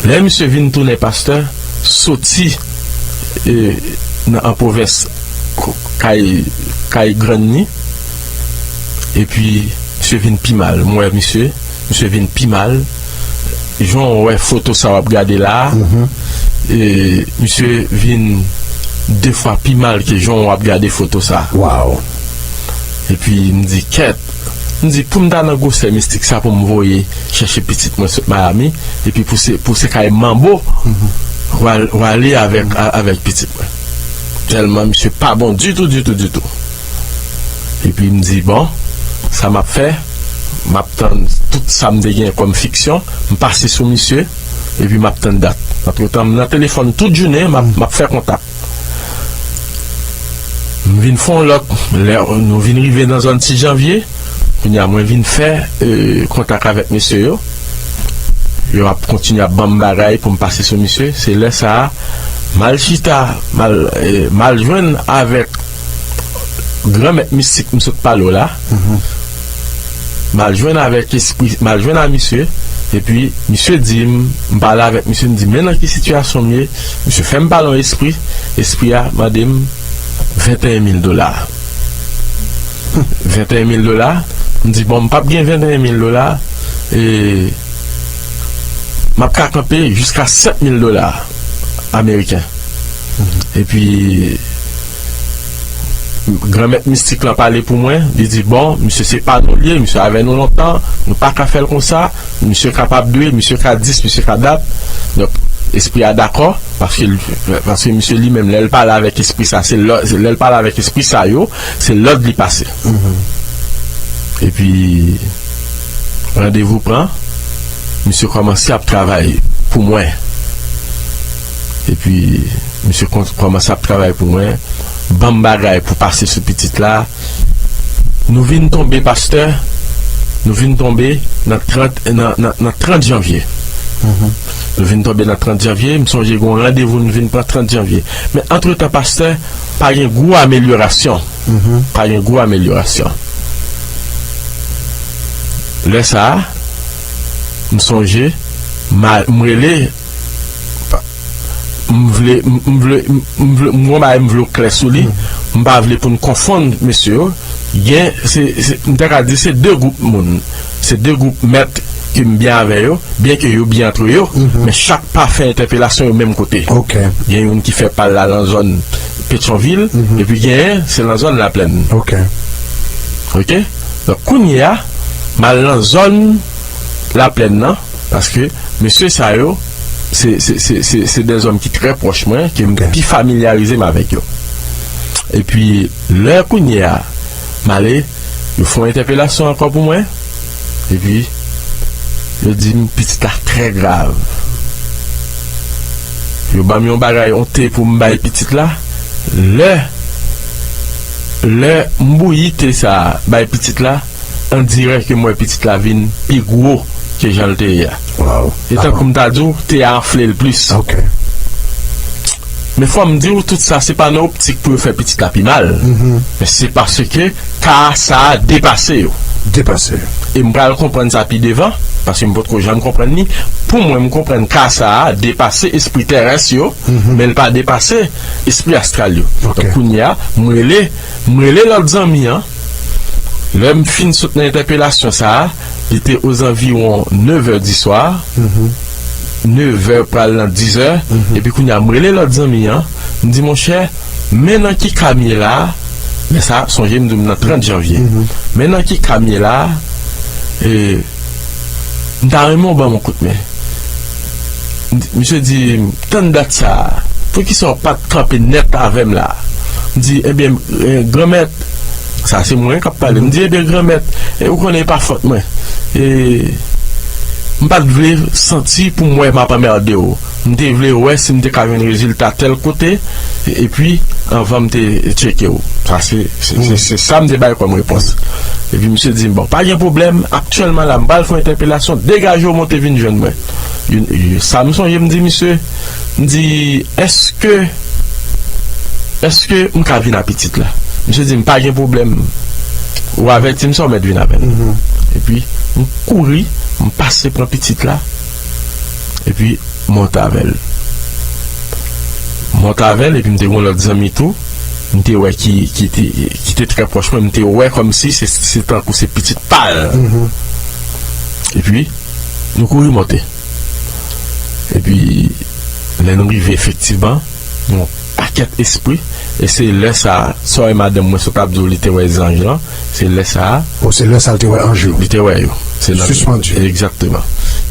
Lè misye vin tounen pastè, soti, e, nan, an pwovens, kay, kay grann ni, epi misye vin pi mal. M wè misye, misye vin pi mal. Jan w wè foto sa w ap gade la a, e, misye vin de fwa pi mal ke jan w ap gade foto sa a. Epi m di, kèt, M di, pou m ta nan gwosè mistik sa pou m voye chèche pitit mwen sot Miami, epi pou se, pou se kay manbo, w al-, w ale avèk, a-, avèk pitit mwen. Tèlman misye pa bon ditou, ditou, ditou. Epi m di, bon, sa m ap fè, m ap tann tout sa m te gen kòm fiksyon, m pase sou misye, epi m ap tann dat. Antretan, m nan telefòn tout jounen, m ap, m ap fè kontak. M vin fè yon lòt, lè nou vin rive nan zòn sis janvye, kounye a mwen vin fè, e, kontak avèk mesye yo. Yo ap kontinye ap ban m bagay pou m pase sou misye. Se lè sa a, m al chita, m al, e, m al jwenn avèk granmèt mistik m sot pale w la. M al jwenn avèk espri, m al jwenn a misye, epi misye di m, m pale avèk misye, m di, men nan ki sitiyasyon m ye. Misye fè m pale yon espri, espri a mande m venteyen mil dola. Venteyen mil dola, m di, bon, m p ap gen venteyen mil dola, e m ap ka kanpe jiska sèt mil dola ameriken. Epi, granmèt mistik lan pale pou mwen, li di, bon, misye se pa nou l ye, misye avè nou lontan, nou pa ka fè l konsa, misye kapab dwe, misye ka dis, misye ka dat. Donk, espri a dakò, paske, paske misye li menm, lè l pale avèk espri sa, se lò-, se lè l pale avèk espri sa yo, se lòd li pase. Epi, randevou pran, misye kòmanse ap travay pou mwen. Epi, misye kon-, kòmanse ap travay pou mwen, ban m bagay pou pase sou pitit la. Nou vin tonbe, pastè, nou vin tonbe nan trant, nan, nan, nan trant janvye. Nou vin tonbe nan trant janvye, m sonje gen yon randevou nou vin pran trant janvye. Men antretan, pastè, pa gen gwo amelyorasyon. Pa gen gwo amelyorasyon. Lè sa a, m sonje, m a-, m rele, m vle, m, m vle, m, m vle, m gon bagay m vle w klè sou li. M pa vle pou n konfonn mesye yo. Gen, se, se, m ta ka di se de gwoup moun. Se de gwoup mèt ke m byen avè yo, byen ke yo byen antre yo, men chak pa fè entèpelasyon yo menm kote. Gen youn ki fè pa l la nan zòn Petyonvil, epi genyen, se nan zòn Laplèn. Ok? Donk, kounye a, m al nan zòn Laplèn nan, paske mesye sa yo, se, se, se, se, se de zòm ki trè pwòch mwen, ke m pi familyarize m avèk yo. Epi, lè kounye a, m ale, yo fè yon entèpelasyon ankò pou mwen, epi, yo di m pitit la trè grav. Yo ban m yon bagay, yon te pou m bay pitit la. Lè, lè m bouyi te sa a, bay pitit la, on dirè ke m wè pitit la vin pi gwo ke jan l te ye a. E tankou m ta di w, te a anfle l plis. Men fò m di w, tout sa, se pa nan optik pou yo fè pitit la pi mal. Men se paske ka sa a depase yo. E m pral konprann sa pi devan, paske m potko janm konprann li. Pou mwen, m konprann ka sa a depase espri terès yo, men l pa depase espri astral yo. Donk, kounye a, m rele, m rele lòt zanmi an, Lè m fin sot nan entèpelasyon sa a, li te ozanviwon nevè di swa, nevè pral nan dizè, epi kounye a m rele lòt zanmi an, m di, monchè, men nan ki ka m ye la a, men sa, sonje m di w m nan trant janvye, men nan ki ka m ye la a, e, m ta renmen w ban m yon kout men. Misye di, tann dat sa a, poukisa w pa t kanpe nèt avè m la a? M di, ebyen, eh, Granmèt, sa se mwen k ap pale. M di, ebyen, Granmèt, eh, ou konnen e pa fòt mwen. E, m pa t vle santi pou m wè m ap anmède w. M te vle wè si m te ka jwenn rezilta tèl kote, e, epi, anvan m te tcheke w. Sa se, se, se, se sa m te bay kòm repons. Epi misye di m, bon, pa gen pwoblèm, aktyèlman la, m pral fè yon entèpelasyon, degaje w monte vin jwenn mwen. Youn, youn, sa m sonje m di misye, m di, èske, èske m ka vin a pitit la? Misye di m, pa gen pwoblèm. Ou avèti m sa w mèt vin avè l. Epi, m kouri, m pase pran pitit la. Epi, monte avè l. Monte avè l, epi m te gen yon lòt zanmi tou, m te wè ki, ki te, ki te trè pwòch mwen, m te wè kòmsi se, se tankou se pitit pa l. Epi, nou kouri monte. Epi, lè nou rive efektivman, yon pakèt espri, e se lè sa a, sè e madanm mwen sot ap di w li te wè zanj lan, Se lè sa a. O, se lè sa a l te wè anj yo. Li te wè yo. Se nan Sispann. Egzakteman.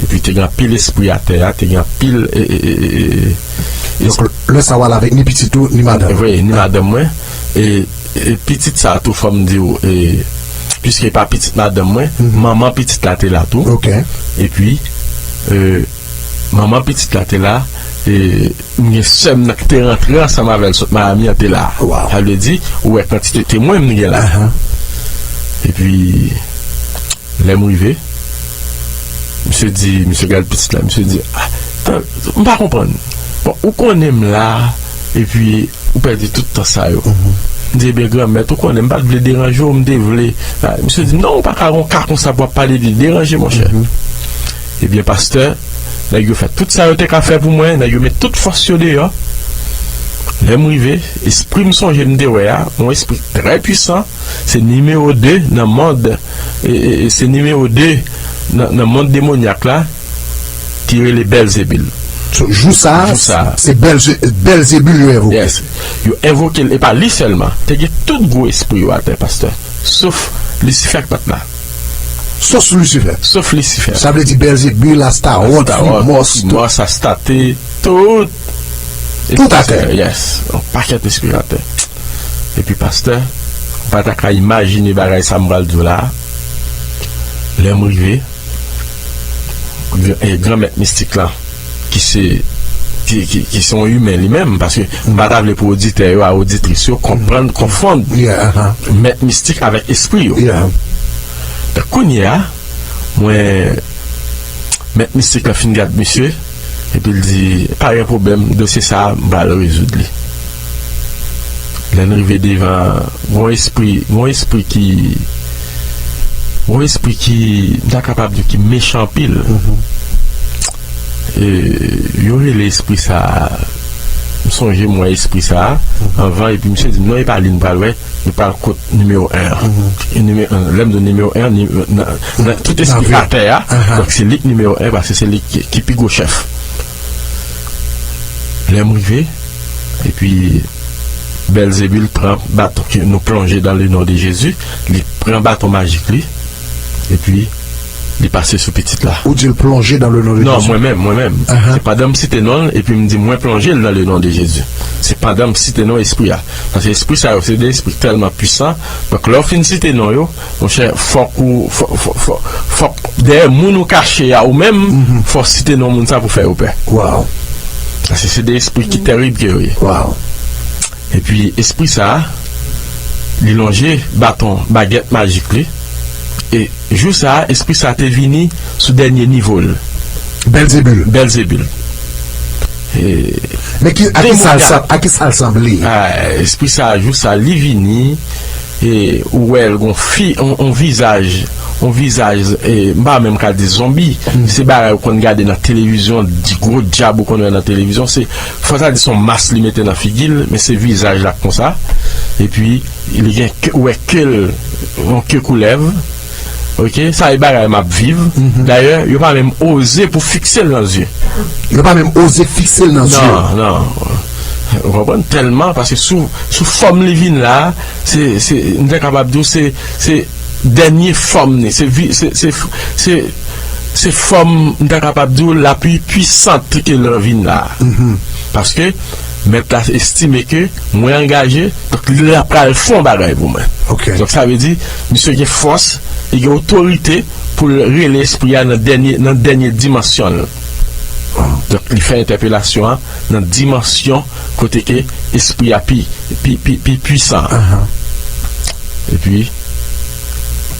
Epi te gen anpil espri atè a, te gen anpil, e, e, e, e, e, Donk, lè sa a w al avèk ni pitit ou, ni madanm. Wi, ni madanm mwen. E, e pitit sa a tou, fò m di w, e, piske e pa pitit madanm mwen, manman pitit la te la tou. Ok. Epi, e, manman pitit la te la, e, m gen sè m nan ki te rantre ansanm avè l sot Miami an te la. Wow. Sa vle di, ou wè kantite temwen m gen la. Ahan. Epi, lè m rive, misye di, misye gade pitit la, misye di, "Ah, tan, m pa konprann. Bon, ou konnen m la, epi ou pèdi tout tan sa yo." M di, "Ebyen, Granmèt, ou konnen m pa t vle deranje w, m te vle." Ah, misye di, "Non, ou pa ka gon ka konsa pou w ap pale de deranje, monchè." Ebyen, pastè, nèg yo fè tout sa yo te ka fè pou mwen, nèg yo met tout fòs yo deyò. Lè m rive, espri m sonje m te wè a, yon espri trè pwisan, se nimewo de nan mond, e, e, e, se nimewo de nan, nan mond demonyak la, ki rele Bèlzebil. So, jou sa a, Jou sa a. se Bèlze-, Bèlzebil yo envoke. Yes. Yo envoke l, e pa li sèlman. Te gen tout gwo espri yo atè, pastè. Sof Lisifè k pa t la. Sof Lisifè. Sof Lisifè. Sa vle di Bèlzebil, Astawòt, Astawòt, Fimòs, tout. Fimòs, Astarte, tout. Tout atè. Yes. Yon pakèt espri atè. Epi, pastè, ou pa ta ka imajine bagay sa m pral di w la. Lè m rive, gran, e, gran mèt mistik la, ki se, ki, ki, ki se yon imen li menm, paske m pa ta vle pou oditè yo a oditris yo konprann, konfonn Yeah, aha. mèt mistik avèk espri yo. Yeah. Donk, kounye a, mwen, mèt mistik la fin gad misye, epi l di, "Pa gen pwoblèm, dosye sa a, m pral rezoud li." Lè n rive devan, gon espri, gon espri ki, gon espri ki, m ta kapab di ki mechan anpil. E, yo rele espri sa a, m sonje m wè espri sa a anvan, epi misye di m, "Non, e pa li n pral wè, nou pral kot nimewo en an." E nimewo en, lè m di nimewo en an, ni-, nan, nan tout espri atè a, donk se li k nimewo en, paske se li ki, ki pi gwo chèf. Lè m rive, epi Bèlzebil pran baton, ke nou plonje dans le nom de Jésus, li pran baton majik li, epi li pase sou pitit la. Ou di l plonje dans le nom de Non, Jésus? mwen menm, mwen menm. Aha. Se pandan m site non l, epi m di mwen plonje l dans le nom de Jésus. Se pandan m site non espri a. Paske espri sa yo, se de espri tèlman pwisan. Donk, lè w fin site non yo, monchè, fòk ou, fò-, fò-, fò-, fòk dèyè moun ou kache a ou menm, fò w site non moun sa pou fè yo pè. Wow. Paske se de espri ki tèrib ke yo ye. Wow. Epi espri sa a, li lonje baton, bagèt majik li, e jou sa a, espri sa a te vini sou dènye nivo l. Bèlzebil. Bèlzebil. E Men ki, a ki sa l sa, a ki sa l sanble? Ah, espri sa a, jou sa a, li vini, e ou wè l gon fi, on, on vizaj, on vizaj, e m pa menm ka di zonbi, se bagay ou konn gade nan televizyon, di gwo dyab ou konn wè nan televizyon, se, fò sa di se on mas li mete nan figi l, men se vizaj la konsa, epi li gen ke, ou wè ke l, yon ke koulèv, ok, sa e bagay m ap viv, dayè, yo pa menm oze pou fikse l nan zye. Yo pa menm oze fikse l nan zye. Non, non. Ou konprann? Tèlman, paske sou, sou fòm li vin la, se, se, m ta kapab di w, se, se dènye fòm li, se vi-, se, se, se, se fòm, m ta kapab di w, la pli pwisant ke l vin la. Paske mèt la estime ke mwen angaje, donk li la pral fè yon bagay pou mwen. Ok. Donk sa vle di, misye gen fòs, li gen otorite pou l rele espri a nan dènye, nan dènye dimansyon l. Donk li fè entèpelasyon an nan dimansyon kote ke espri a pi, pi, pi, pi pwisan. Epi,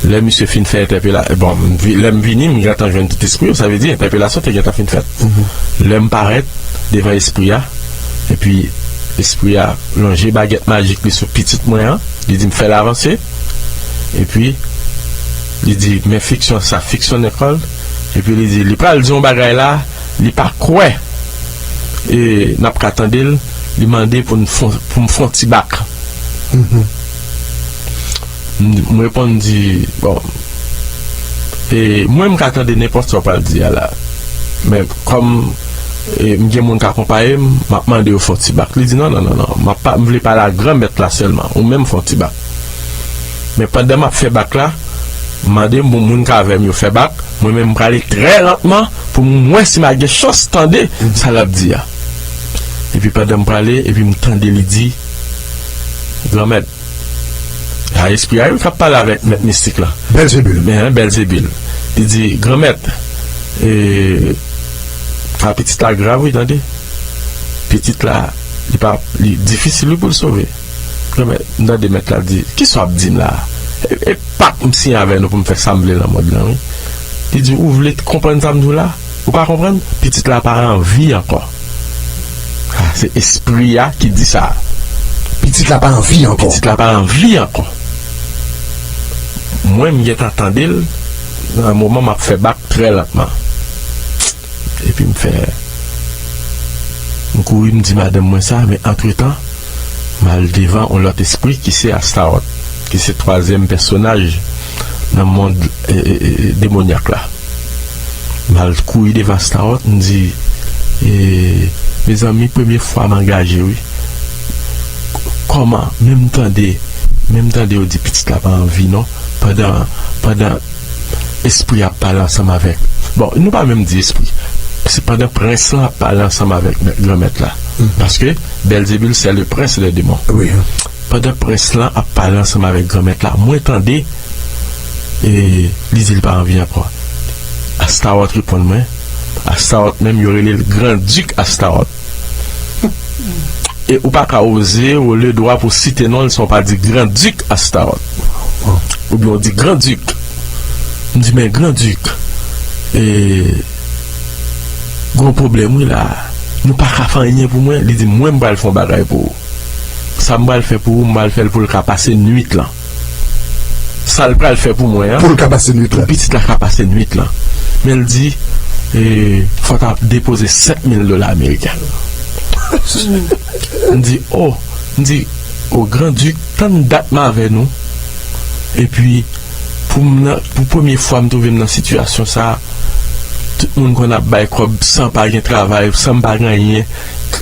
lè misye fin fè entèpela-, bon, m vi-, lè m vini, m gentan jwenn tout espri yo, sa vle di entèpelasyon te gentan fin fèt. Lè m parèt devan espri a, epi espri a lonje bagèt majik li sou pitit mwen an, li di m fè l avanse, epi li di men fiksyon sa, fiksyonnen kò l, epi li di li pral di yon bagay la, li pa kwè, e n ap ka tande l, li mande pou n fon, pou m fon ti bak. M, m reponn di, bon, e mwen m ka tande nenpòt sa w pral di a la. Men kòm, e, m gen moun k akonpaye m, m ap mande yo fon ti bak. Li di, "Non, non, non, non, m ap pa, m vle pale ak Granmèt la sèlman. Ou menm fon ti bak." Men pandan m ap fè bak la, m mande m pou moun k avè m yo fè bak, mwen menm m prale trè lantman pou m wè si m a gen chans tande sa l ap di a. Epi pandan m prale, epi m tande li di, Granmèt, a espri a wi k ap pale avèk mèt mistik la. Bèlzebil. Men, Bèlzebil. Li di, Granmèt, e, ka pitit la grav wi, tande. Pitit la, li pa, li difisil wi pou l sove. Granmèt, m tande mèt la di, kisa w ap di m la a? E, e pak m siyen avè nou pou m fè sa m vle nan mond lan, wi. Li di, ou vle konprann sa m di w la? Ou pa konprann? Pitit la pa anvi ankò. A, se espri a ki di sa. Pitit la pa anvi ankò. Pitit la pa anvi ankò. Mwen, m gentan tande l nan moman m ap fè bak trè lantman. Epi m fè, m kouri, m di madanm mwen sa, men antretan, m al devan yon lòt espri ki se Astawòt, ki se twazyèm pèsonaj nan mond, e, e, e, demonyak la. M al kouri devan Astawòt, m di, e, mezanmi, premye fwa m angaje, wi. Kòman? Men m tande, men m tande yo di pitit la pa anvi non. Pandan, pandan espri ap pale ansanm avèk. Bon, nou pa menm di espri. Se pandan prens lan ap pale ansanm avèk mè- granmèt la. Paske Bèlzebil, c'est le prince des démons. Wi. Pandan prens lan ap pale ansanm avèk granmèt la, mwen tande, e, li di l pa anvi ankò. Astawòt reponn mwen. Astawòt menm, yo rele l Gran Dik Astawòt. E ou pa ka oze, ou le dwa pou site non l san w pa di Gran Dik Astawòt. Oubyen w di Gran Dik. M di, men Gran Dik, e, gon pwoblèm wi la. Nou pa ka fè anyen pou mwen. Li di, mwen m pral fè yon bagay pou ou. Sa m pral fè pou ou, m pral fè l pou l ka pase nwit lan. Sa l pral fè pou mwen an, pou l ka pase nwit pou la, pitit la ka pase nwit lan. Men l di, e, fò w ta depoze sèt mil dola ameriken. M di, o, m di, o, Gran Dik, tann dat m avè nou. Epi, pou m nan, pou premye fwa m twouve m nan sitiyasyon sa, tout moun konn ap bay kòb san pa gen travay, san m pa gen anyen,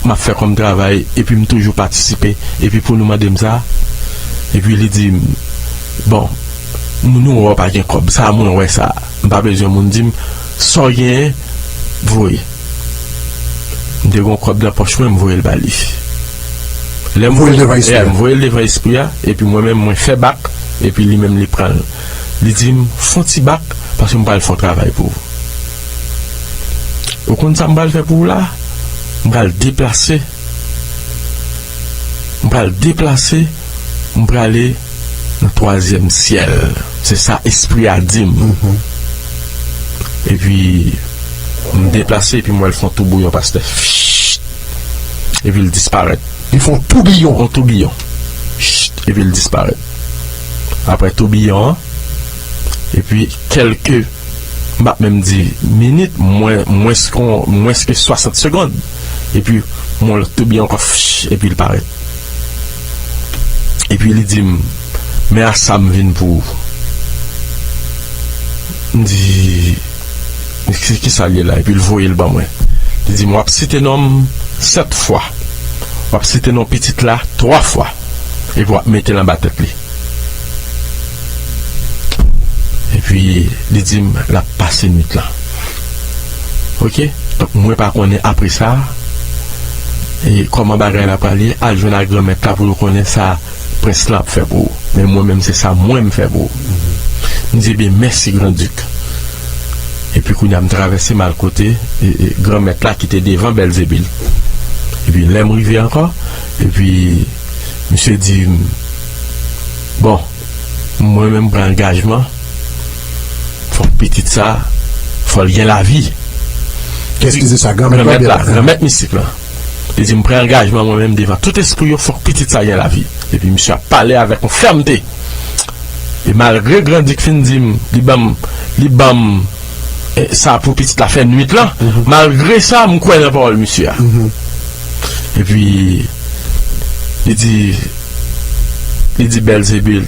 m ap fè kòm travay, epi m toujou patisipe, epi pou nou mande m sa, epi li di m, bon, nou wè w pa gen kòb, sa mwen wè sa, m pa bezwen moun di m, sa w genyen, voye. M te gen yon kòb nan pòch mwen, m voye l ba li. Lè m voye l devan espri a, m voye l devan espri a, epi mwen menm, mwen fè bak, epi li menm, li pran l. Li di m, fè yon ti bak, paske m pral fè yon travay pou ou. Ou konn sa m pral fè pou ou la? M pral deplase. M pral deplase, m prale nan twazyèm syèl. Se sa espri a di m. Epi, m deplase, epi m wè l fè yon toubouyon, pastè. Epi l disparèt. Li fè yon toubiyon. Yon toubiyon. Epi l disparèt. Apre toubiyon an, epi kèlke, m p ap menm di minit, mwen, mwens ke, mwens ke swasant segonn. Epi, m wè l toubiyon ankò, epi l parèt. Epi li di m, men a sa m vin pou ou. M di, se ki sa l ye la? Epi l voye l ban mwen. Li di m, w ap site non m sèt fwa. W ap site non pitit la twa fwa. Epi w ap mete l anba tèt li. Epi li di m, l ap pase nwit lan. Oke? Donk, mwen pa konnen apre sa, e kòman bagay la prale, al jwenn ak granmèt la pou yo konnen sa prens lan ap fè pou ou. Men mwen menm, se sa mwen m fè pou ou. M di, ebyen, mèsi, Gran Dik. Epi kounye a, m travèse, m al kote, e, e, granmèt la ki te devan Bèlzebil. Epi lè m rive ankò, epi misye di m, bon, mwen menm m pran angajman, fòk pitit sa, fò l gen lavi. Kiyès ki di sa? Granmèt la, granmèt mistik lan. Li di, m pran angajman mwen menm devan tout espri yo, fòk pitit sa gen lavi. Epi misye ap pale avèk yon fèmte. E malgre Gran Dik fin di m, li ban m, li ban m, e, sa pou pitit la fè nwit lan, malgre sa, m kwè nan pawòl misye a. Epi, li di, li di Bèlzebil,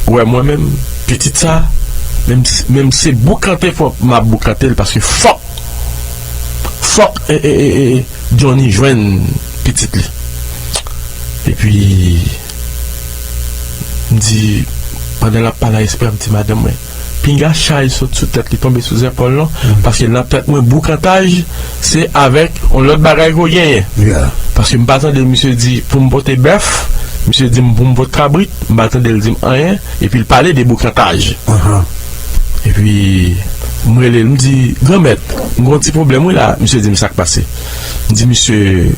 ou wè mwen menm, pitit sa, menm si, menm se boukante fòk m ap boukante l, paske fòk, fòk, e, e, e, e, Johnny jwenn pitit li. Epi, m di, Pandan l ap pale a espri a, m di madanm mwen, pinga chay sot sou tèt li tonbe sou zèpòl non, paske nan tèt mwen boukantaj se avèk yon lòt bagay ke w genyen. Paske m pa tande misye di pou m pote bèf, misye di m pou m pote kabrit, m pa tande l di m anyen, epi l pale de boukantaj. Epi m rele l, m di, Granmèt, m gen yon ti pwoblèm wi la. Misye di m sa k pase. M di misye,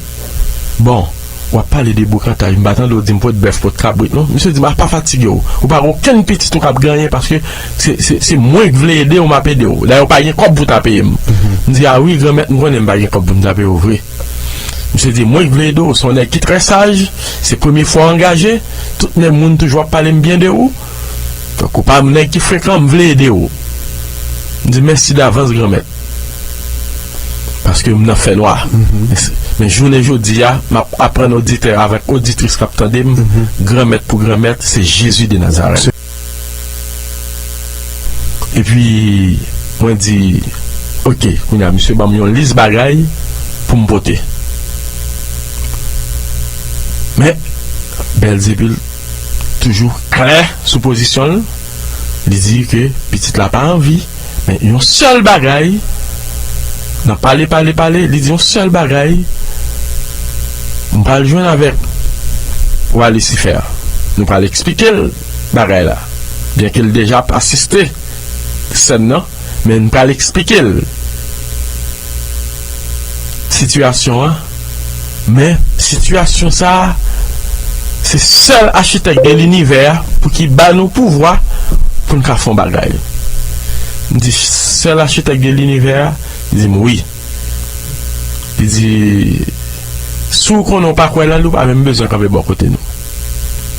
bon, w ap pale de boukantaj, m pa tande w di m pot bèf, pot kabrit non. Misye di m, a, pa fatige w. Ou pa gen okenn pitit ou k ap genyen paske se, se, se mwen k vle ede w, m ap ede w. Dayè, w pa gen kòb pou w ta peye m. M di, a wi, Granmèt, m konnen m pa gen kòb pou m ta peye w vre. Misye di, mwen k vle ede w, se yon nèg ki trè saj, se premye fwa w angaje, tout nèg moun toujou ap pale m byen de ou. Donk, ou pa yon nèg ki frekan, m vle ede w. M di, mèsi davans, Granmèt. Paske m nan fènwa. Men, men jounen jodi a, m ap aprann oditè avèk oditris k ap tande m, Granmèt pou Granmèt, se Jezi de Nazarèt. Epi, mwen di, oke, kounye a, misye ban m yon lis bagay pou m pote. Men, Bèlzebib toujou klè sou pozisyon l. Li di ke pitit la pa anvi, men yon sèl bagay, nan pale, pale, pale, li di yon sèl bagay, m pral jwenn avèk wa Lisifè. Nou pral eksplike l bagay la. Byenke l deja ap asiste sèn nan, men m pral eksplike l sitiyasyon an. Men sitiyasyon sa a, se sèl achitèk de linivè a pou ki ba nou pouvwa pou n ka fè yon bagay. M di, sèl achitèk de linivè a? Li di m, wi. Li di, si w konnen w pa kwè nan li, ou pa menm bezwen kanpe bò kote nou.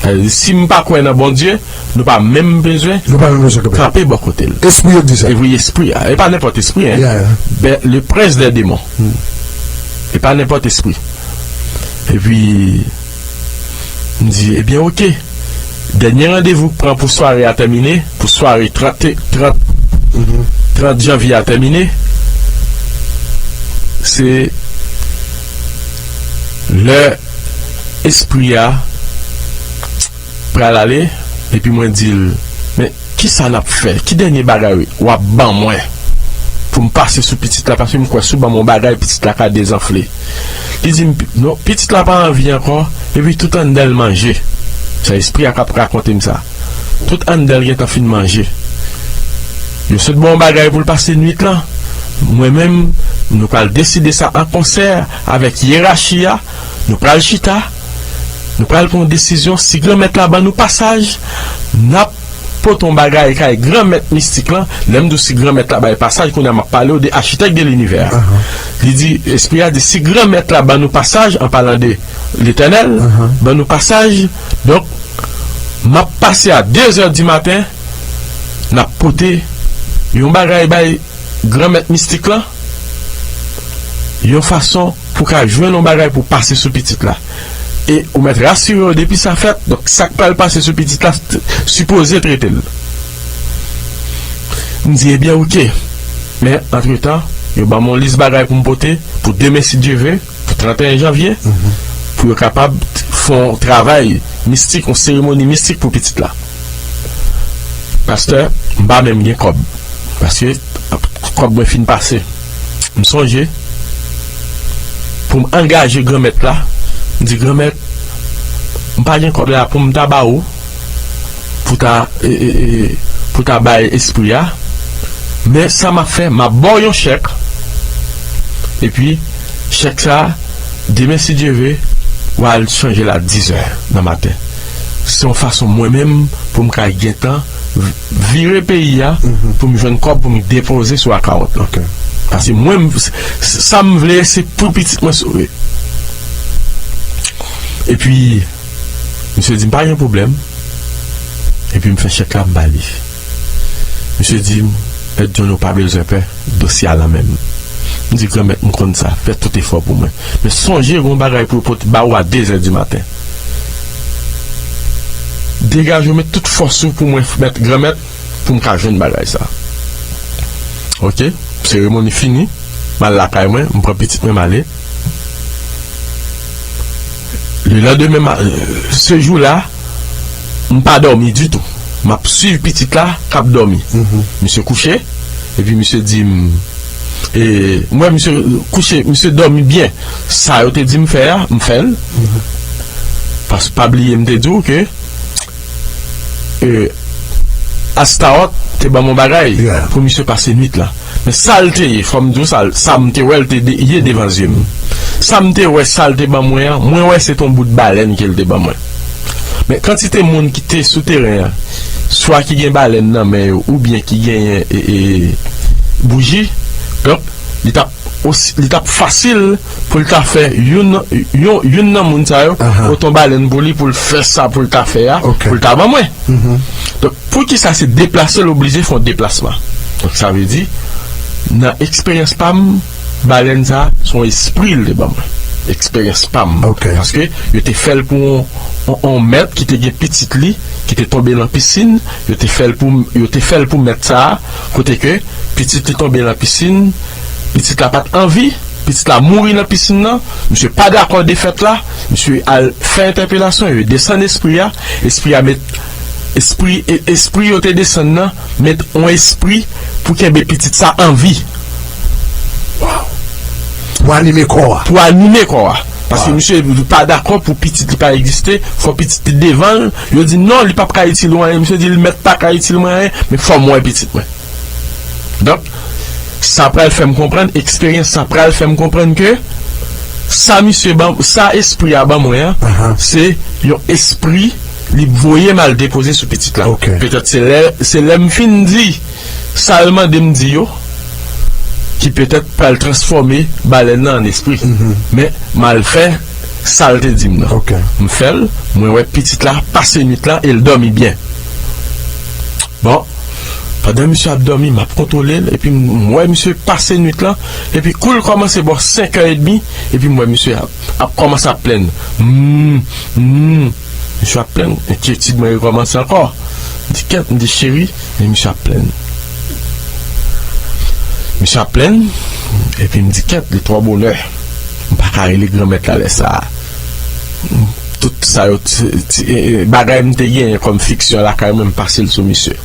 Sa vle di, si m pa kwè nan Bondye, nou pa menm bezwen Nou pa menm bezwen kanpe. kanpe bò kote l. Espri yo di sa. E wi, espri a. E pa nenpòt espri, en. Yeah. Ben, le prince des démons. E pa nenpòt espri. Epi, m di, ebyen, oke. Dènye randevou k pran pou sware a tèmine, pou sware trant, trant, trant janvye a tèmine, se lè espri a pral ale, epi mwen di l, men, kisa n ap fè? Ki dènye bagay w ap ban mwen pou m pase sou pitit la? Paske m kwè si w ban m yon bagay, pitit la ka dezanfle. Li di m, non, pitit la pa anvi ankò, epi tout anndan l manje. Se espri a k ap rakonte m sa. Tout anndan l gentan fin manje. Yo sot ba w yon bagay pou l pase nwit lan. Mwen menm, nou pral deside sa an konsè avèk yerachi a. Nou pral chita. Nou pral pran yon desizyon. Si Granmèt la ban nou pasaj, n ap pote yon bagay kay Granmèt mistik lan. Lè m di w si Granmèt la bay pasaj, kounye a m ap pale w de achitèk de linivè a. Li di, espri a di, si Granmèt la ban nou pasaj, an palan de Letènèl, ban nou pasaj, donk, m ap pase a de zè di maten, n ap pote yon bagay bay Granmèt mistik lan, yon fason pou ka jwenn yon bagay pou pase sou pitit la. E ou mèt rasire w depi sa fèt, donk sa k pral pase sou pitit la, t-, sipoze trete l. M di, ebyen, oke. Men, antretan, yo ban m yon lis bagay pou m pote pou demen, si Dye ve, pou trannteyen janvye, pou yo kapab fè yon travay mistik, yon seremoni mistik pou pitit la. Pastè, m pa menm gen kòb. Paske kòb mwen fin pase. M sonje, pou m angaje Granmèt la, m di, Granmèt, m pa gen kòb la pou m ta ba ou, pou ta, e, e, e, pou ta bay espri a. Men sa m ap fè, m ap ba w yon chèk. Epi, chèk sa a, demen, si Dye ve, w al chanje l a dizè nan maten. Se yon fason mwen menm pou m ka gentan v-, vire peyi a, pou m jwenn kòb pou m depoze sou akawont lan. Paske mwen, m, s-, s-, sa m vle, se pou pitit mwen sove. Epi, misye di m pa gen pwoblèm. Epi m fè chèk la, m ba li. Misye di m, Mèt John, ou pa bezwen pè, dosye a lan men m. M di, Granmèt, m konn sa, fè tout efò pou mwen. Men sonje, gen yon bagay pou yo pote ba ou a de zè di maten. Degaje w, met tout fòs ou pou mwen, mèt, Granmèt, pou m ka jwenn bagay sa. Oke, seremoni fini, m al lakay mwen, m pran pitit mwen, m ale. Le lendemain, ma-, se jou la, m pa dòmi ditou. M ap swiv pitit la k ap dòmi. Misye kouche, epi misye di m, e, m wè misye kouche, misye dòmi byen. Sa yo te di m fè a, m fè l. Paske pa bliye m te di w ke, e, Astarot te ban m yon bagay pou misye pase nwit la. Men sa l te ye, fò m di w sa, sa m te wè l te de- ye devan zye m. Sa m te wè, sa l te ban mwen an, mwen wè se t on bout balèn ke l te ban mwen. Men kantite moun ki te sou teren an, swa ki gen balèn nan men yo, oubyen ki genyen, e, e, bouji, donk, li t ap osi, li t ap fasil pou l ta fè youn, yon, youn nan moun sa yo, otan balèn pou li, pou l fè sa pou l ta fè a, pou l ta ban mwen. Donk, poukisa se deplase l oblije fè yon deplasman? Donk, sa vle di, nan eksperyans pa m, balèn sa, se yon espri l te ban mwen. Eksperyans pa m. Paske yo te fè l pou yon, yon, yon mèt ki te gen pitit li, ki te tonbe nan pisin, yo te fè l pou, yo te fè l pou mèt sa a, kote ke pitit li tonbe nan pisin, pitit la pa t anvi, pitit la mouri nan pisin nan, misye pa dakò defèt la, misye al fè entèpelasyon, yo desann espri a, espri a met, espri, e- espri yo te desann nan, met yon espri pou kenbe pitit sa an vi. Pou anime kò a. Pou anime kò a. Paske misye pa dakò pou pitit li pa egziste, fò pitit li devan l. Yo di non, li p ap ka itil ou anyen. Misye di l mèt pa ka itil mwen anyen, men fò m wè pitit mwen. Donk, sa pral fè m konprann, eksperyans sa pral fè m konprann ke sa misye ban, sa espri a ban mwen an, se yon espri li voye m al depoze sou pitit la. Petèt se lè, se lè m fin di sa l mande m di yo, ki petèt pral transfòme balèn nan an espri. Men, m al fè sa l te di m nan. M fè l, mwen wè pitit la pase nwit la e l dòmi byen. Bon, pandan misye ap dòmi, m ap kontwole l, epi m wè misye pase nwit lan, epi kou l kòmanse bò senk è edmi, epi m wè misye ap, ap kòmanse ap plenn. Mm, mm. Misye ap plenn, enkyetid mwen rekòmanse ankò. M di kèt, m di cheri, men misye ap plenn. Misye ap plenn, epi m di kèt, li twò bonè. M pa ka rele granmèt la lè sa a. Tout sa yo, ti, ti, e, e, bagay m te genyen kòm fiksyon lakay mwen, m pase l sou misye.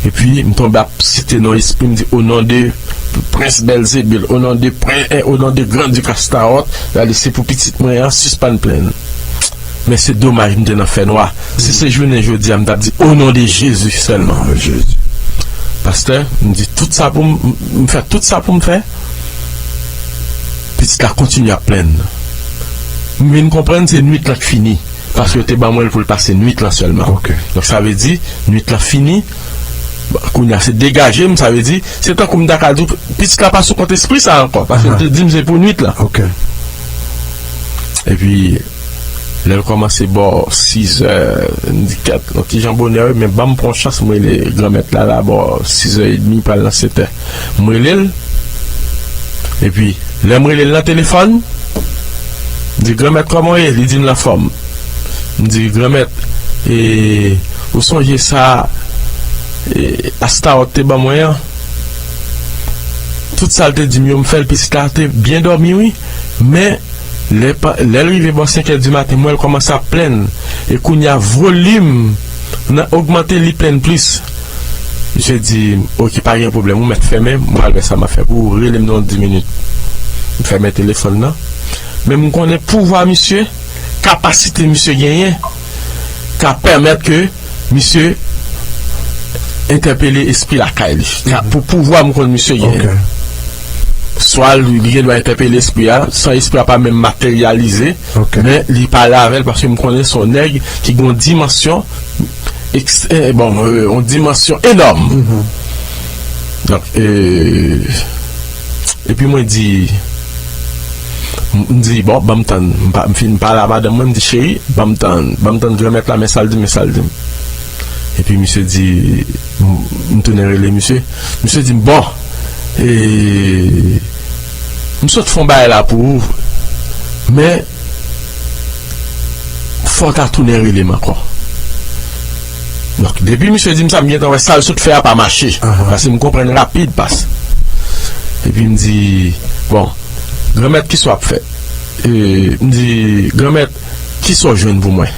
Epi, m tonbe ap site non espri, m di, o non de Prens Bèlzebil, o non de Pren, e, o non de Gran Dik Astarot, gade, se pou pitit mwen an, sispann plenn. Men se domaj m te nan fènwa. Si se jounen jodi a, m t ap di, o non de Jezi sèlman. Pastè, m di tout sa pou m, m fè tout sa pou m fè. Pitit la kontinye ap plenn. M vin konprann se nwit lan k fini. Paske yo te ban mwen l pou l pase nwit lan sèlman. Donk, sa vle di, nwit lan fini. Kounye a, se degaje m, sa vle di, se tankou m ta ka di w, pitit la pa sou kont espri sa ankò, paske l te di m se pou nwit lan. Epi, lè l kòmanse bò sizè, m di kèt, yon ti jan bonè, wi, men ban m pran chans, m rele granmèt la, la, bò sizè edmi, pral nan setè. M rele l, epi, lè m rele l nan telefòn, m di, granmèt, kòman w ye? Li di m l anfòm. M di, granmèt, e, ou sonje sa, e, Astarot te ban mwen an? Tout sa l te di m yo, m fè l, pitit la te byen dòmi, wi. Men, lè pa, lè l rive bò senk è di maten, m wè l kòmanse ap plenn. E kounye a, volim nan ogmante, li plenn plis. Misye di, oke, pa gen pwoblèm, ou mèt fèmen, m pral wè sa m ap fè pou ou, rele m nan yon dis minit. M fèmen telefòn nan. Men m konnen pouvwa misye, kapasite misye genyen, ka pèmèt ke misye entèpele espri lakay li. Ka, pou pouvwa m konn misye genyen. Swa li, li gen dwa entèpele espri a, san espri a pa menm materyalize, men li pale avè l paske m konnen se yon nèg ki gen yon dimansyon eks-, e, bon, e, yon dimansyon enòm. Donk, e, epi mwen di, m, m di, bon, ban m tann, m pa, m fin pale a madanm mwen, m di, cheri, ban m tann, ban m tann granmèt la, men sa l di m, men sa l di m. Epi misye di, m, m tounen rele misye. Misye di m, bon, e, m sot fè yon bagay la pou ou, men fò w ta tounen rele m ankò. Donk, depi misye di m sa, m gentan wè sa l sot fè a pa mache. Paske m konprann rapid, pas. Epi m di, bon, granmèt, kisa w ap fè? E, m di, granmèt, kisa w jwenn pou mwen?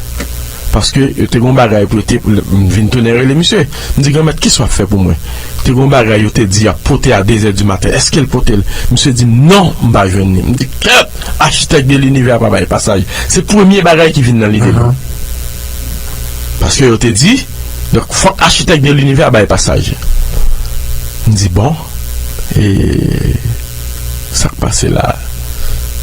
Paske yo te gen yon bagay pou yo te, m vin tounen rele misye. M di, "Granmèt, kisa w ap fè pou mwen?" Te gen yon bagay yo te di y ap pote a de zè di maten. Èske l pote l? Misye di m, "Non, m pa jwenn li." M di, "Kèt, achitèk de linivè a pa bay pasaj." Se premye bagay ki vin nan lide m. Paske yo te di, donk, fòk achitèk de linivè a bay pasaj. M di, "Bon, e sa k pase la a?"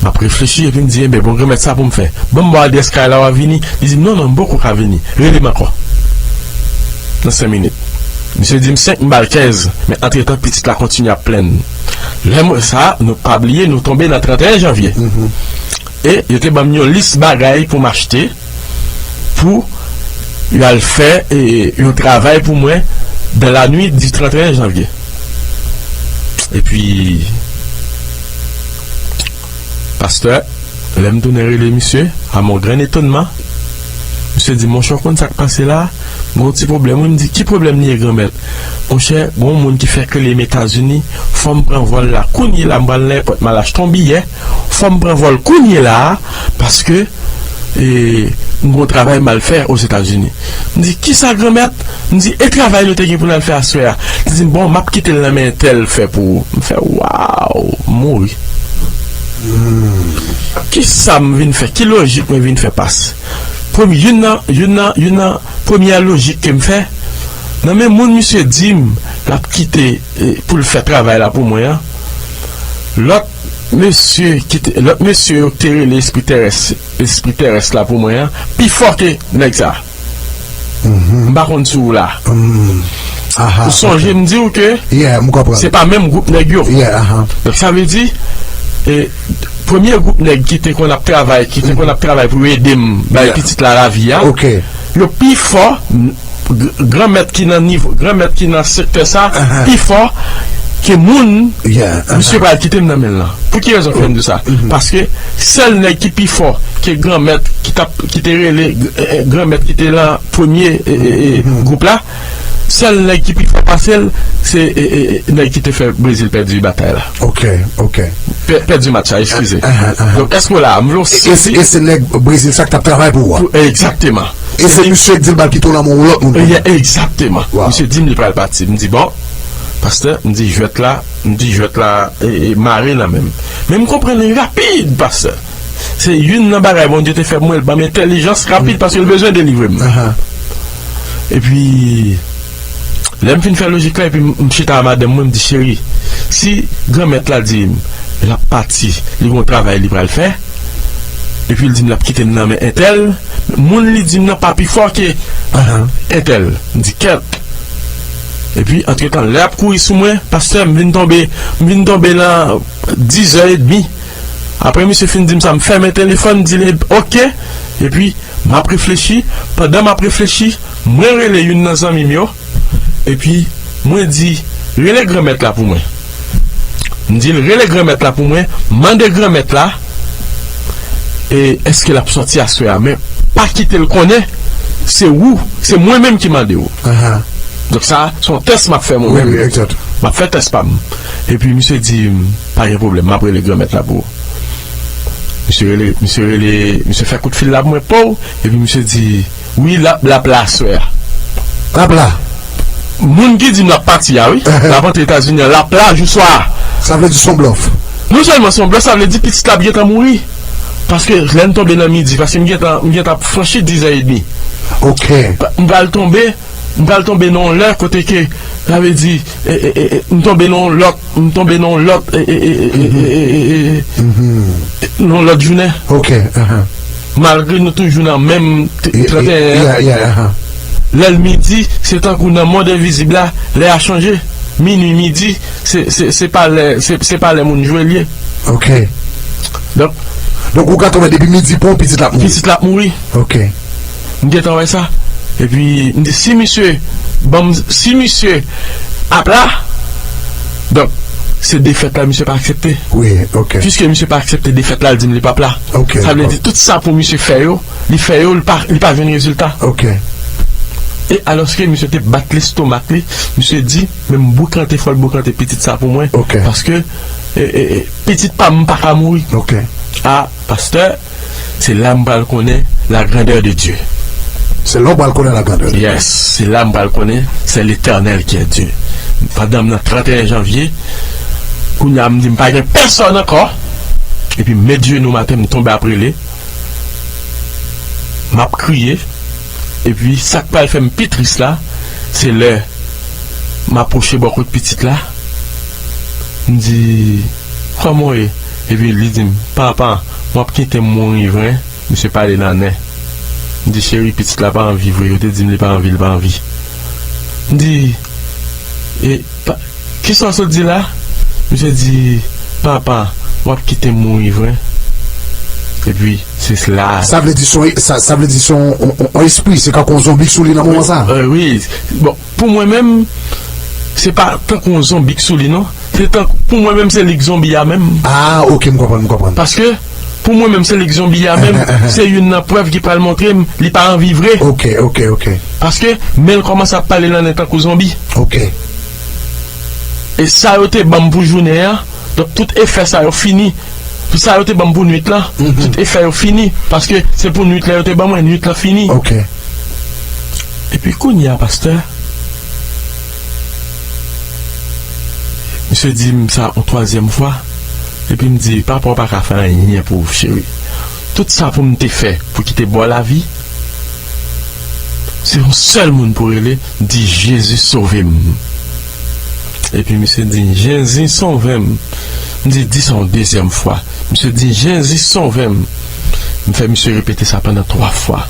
M ap reflechi, epi m di, "Enben, bon, Granmèt, sa pou m fè? Ban m ba w adrès kay la, w a vini?" Li di m, "Non, non, m poko ka vini. Rele m ankò nan senk minit." Misye di m senk, m ba l kenz, men antretan, pitit la kontinye ap plenn. Lè m wè sa, nou pa bliye, nou tonbe nan trannteyen janvye. E yo te ban m yon lis bagay pou m achte, pou y al fè, e, yon travay pou mwen dans la nuit du trannteyen janvye. Epi, pastè, lè m tounen rele misye, à mon grand étonnement, misye di, "Monchè, w konn sa k pase la? M gen yon ti pwoblèm, wi." M di, "Ki pwoblèm li ye, Granmèt?" "Monchè, gen yon moun ki fèk rele m Etazini, fò m pran vòl la kounye la, m pral nan èpòt, m al achte yon biyè, fò m pran vòl kounye la a, paske, e, m gen yon travay m al fè Ozetazini." M di, "Kisa, Granmèt?" M di, "E travay nou te gen pou n al fè aswè a?" Li di m, "Bon, m ap kite l nan men entèl fè pou ou." M fè, "Waw, m mouri. Kisa m vin fè? Ki lojik mwen vin fè pas?" Premye, youn nan, youn nan, youn nan premyè lojik ke m fè, nan men moun misye di m l ap kite, e, pou l fè travay la pou mwen an, lòt mesye ki te, lòt mesye yo ki te rele espri terès, espri terès la pou mwen an, pi fò ke nèg sa. M pa konn si w la. Ou sonje m di w ke se pa menm gwoup nèg yo. Donk, sa vle di, e, premye gwoup nèg ki te konn ap travay, ki te konn ap travay pou ede m bay pitit la lavi a, yo pi fò, gr-, granmèt ki nan nivo, granmèt ki nan sektè sa, pi fò ke moun misye pral kite m nan men l lan. Pou ki rezon fè m di sa? Paske sèl nèg ki pi fò ke granmèt ki t ap, ki te rele, e, e, granmèt ki te lan premye, e, e, e, gwoup la, sèl nèg ki pi fò pase l, se, e, e, e, nèg ki te fè Brezil pèdi batay la. Ok, ok. Pè-, pèdi match la, eskize. Donk, èske w la? M vle w sezi. E se nèg Brezil sa k t ap travay pou ou a? Egzakteman. E se misye k di l pral kite w nan men yon lòt moun. Egzakteman. Misye di m li pral pati. M di, "Bon, pastè," m di, "jwèt la, m di, jwèt la, e, e, mare nan men m." Men m konprann li rapid, pastè. Se youn nan bagay Bondye te fè pou mwen, l ban m entèlijans rapid paske l bezwen delivre m. Epi, lè m fin fè lojik la, epi m, m chita a madanm mwen, m di, "Cheri, si granmèt la di m l ap pati, li gen yon travay li pral fè, epi l di m l ap kite m nan men entèl, moun li di m nan pa pi fò ke entèl." M di, "Kèt." Epi, antretan, lè y ap kouri sou mwen, pastè, m vin tonbe, m vin tonbe nan dizè edmi. Apre misye fin di m sa, m fèmen telefòn, m di l, "Oke." Epi, m ap reflechi. Pandan m ap reflechi, mwen rele youn nan zanmi m yo. Epi, mwen di, "Rele granmèt la pou mwen." M di l, "Rele granmèt la pou mwen, mande granmèt la, e, èske l ap sòti aswè a, men pa kite l konnen se ou, se mwen menm ki mande w." Donk sa, se yon tès m ap fè mwen menm. M ap fè tès pa m. Epi misye di, "Pa gen pwoblèm, m ap rele granmèt la pou ou." Misye rele, misye rele, misye fè kout fil la pou mwen, pow, epi misye di, "Wi, l ap, l ap la aswè a." L ap la? Moun ki di m l ap pati a, wi. L ap antre Etazini an, l ap la jou swa a. Sa vle di se yon blòf? Non sèlman se yon blòf, sa vle di pitit la ap gentan mouri. Paske lè n tonbe nan midi, paske m gentan, m gentan ap franchi dizè edmi. Ok. M pral tonbe, m pral tonbe nan yon lè kote ke, sa vle di, e, e, e, e, m tonbe nan yon lòt, m tonbe nan yon lòt, e, e, e, e, e, e, e, e, e, nan yon lòt jounen. Ok. Malgre nou toujou nan menm t-, tranteyen an. Lè l midi, se tankou nan mond envizib la, lè a chanje. Minui, midi, se, se, se pa lè, se, se pa lè moun jwe l ye. Ok. Donk, donk ou ka tonbe depi midi pou pitit la ap mouri. Pitit la ap mouri. Ok. M gentan wè sa. Epi, m di, si misye, ban m, si misye ap la, donk, se defèt la, misye pa aksepte. Wi, ok. Piske misye pa aksepte defèt la, l di m li p ap la. Ok. Sa vle di, tout sa pou misye fè yo, li fè yo, li pa, li pa jwenn rezilta. Ok. E alòske misye te bat lestomak li, misye di, "Men m boukante, fò l boukante pitit sa pou mwen." Ok. Paske, e, e, e, pitit pa m pa ka mouri. Ok. A, pastè, se la m pral konnen la grandeur de Dieu. Se la w pral konnen la grandeur de Dieu. Yes, se la m pral konnen, c'est l'Éternel qui est Dieu. Pandan m nan trannteyen janvye, kounye a m di m pa gen pèsòn ankò. Epi m met jenou m atè, m tonbe ap rele. M ap kriye. Epi sa k pral fè m pi tris la, se lè m apwoche bò kot pitit la. M di, "Kòman w ye?" Epi li di m, "Papa, w ap kite m mouri vre?" Misye pale nan nen. M di, "Cheri, pitit la pa anvi vre. Yo te di m li pa anvi, li pa anvi." M di, "E, pa, kisa w sot di la?" Misye di, "Papa, w ap kite m mouri vre?" Epi, se la. Sa vle di se yon, sa, sa vle di se yon, yon, yon, yon espri, se kankou yon zonbi k sou li nan moman sa. Euh, wi. Bon, pou mwen menm, se pa tankou yon zonbi k sou li, non. Se tankou, pou mwen menm, se li k zonbi a menm. Ah, ok, m konprann, m konprann. Paske, pou mwen menm, se li k zonbi a menm. Se youn nan prèv ki pral montre m, li pa anvi vre. Ok, ok, ok. Paske, men l kòmanse ap pale nan nen tankou zonbi. Ok. E sa yo te ban m pou jounen an, donk tout efè sa yo fini. Tout sa yo te ban m pou nwit lan, tout efè yo fini. Paske se pou nwit lan yo te ban mwen, nwit lan fini. Ok. Epi kounye a, pastè, misye di m sa yon twazyèm fwa. Epi m di, "Papa, w pa ka fè anyen pou ou, cheri. Tout sa pou m te fè pou kite ba w lavi, se yon sèl moun pou rele, di, 'Jezi, sove m.'" Epi misye di, "Jezi, sove m." M di, "Di sa yon dezyèm fwa." Misye di, "Jezi, sove m." M fè misye repete sa pandan twa fwa.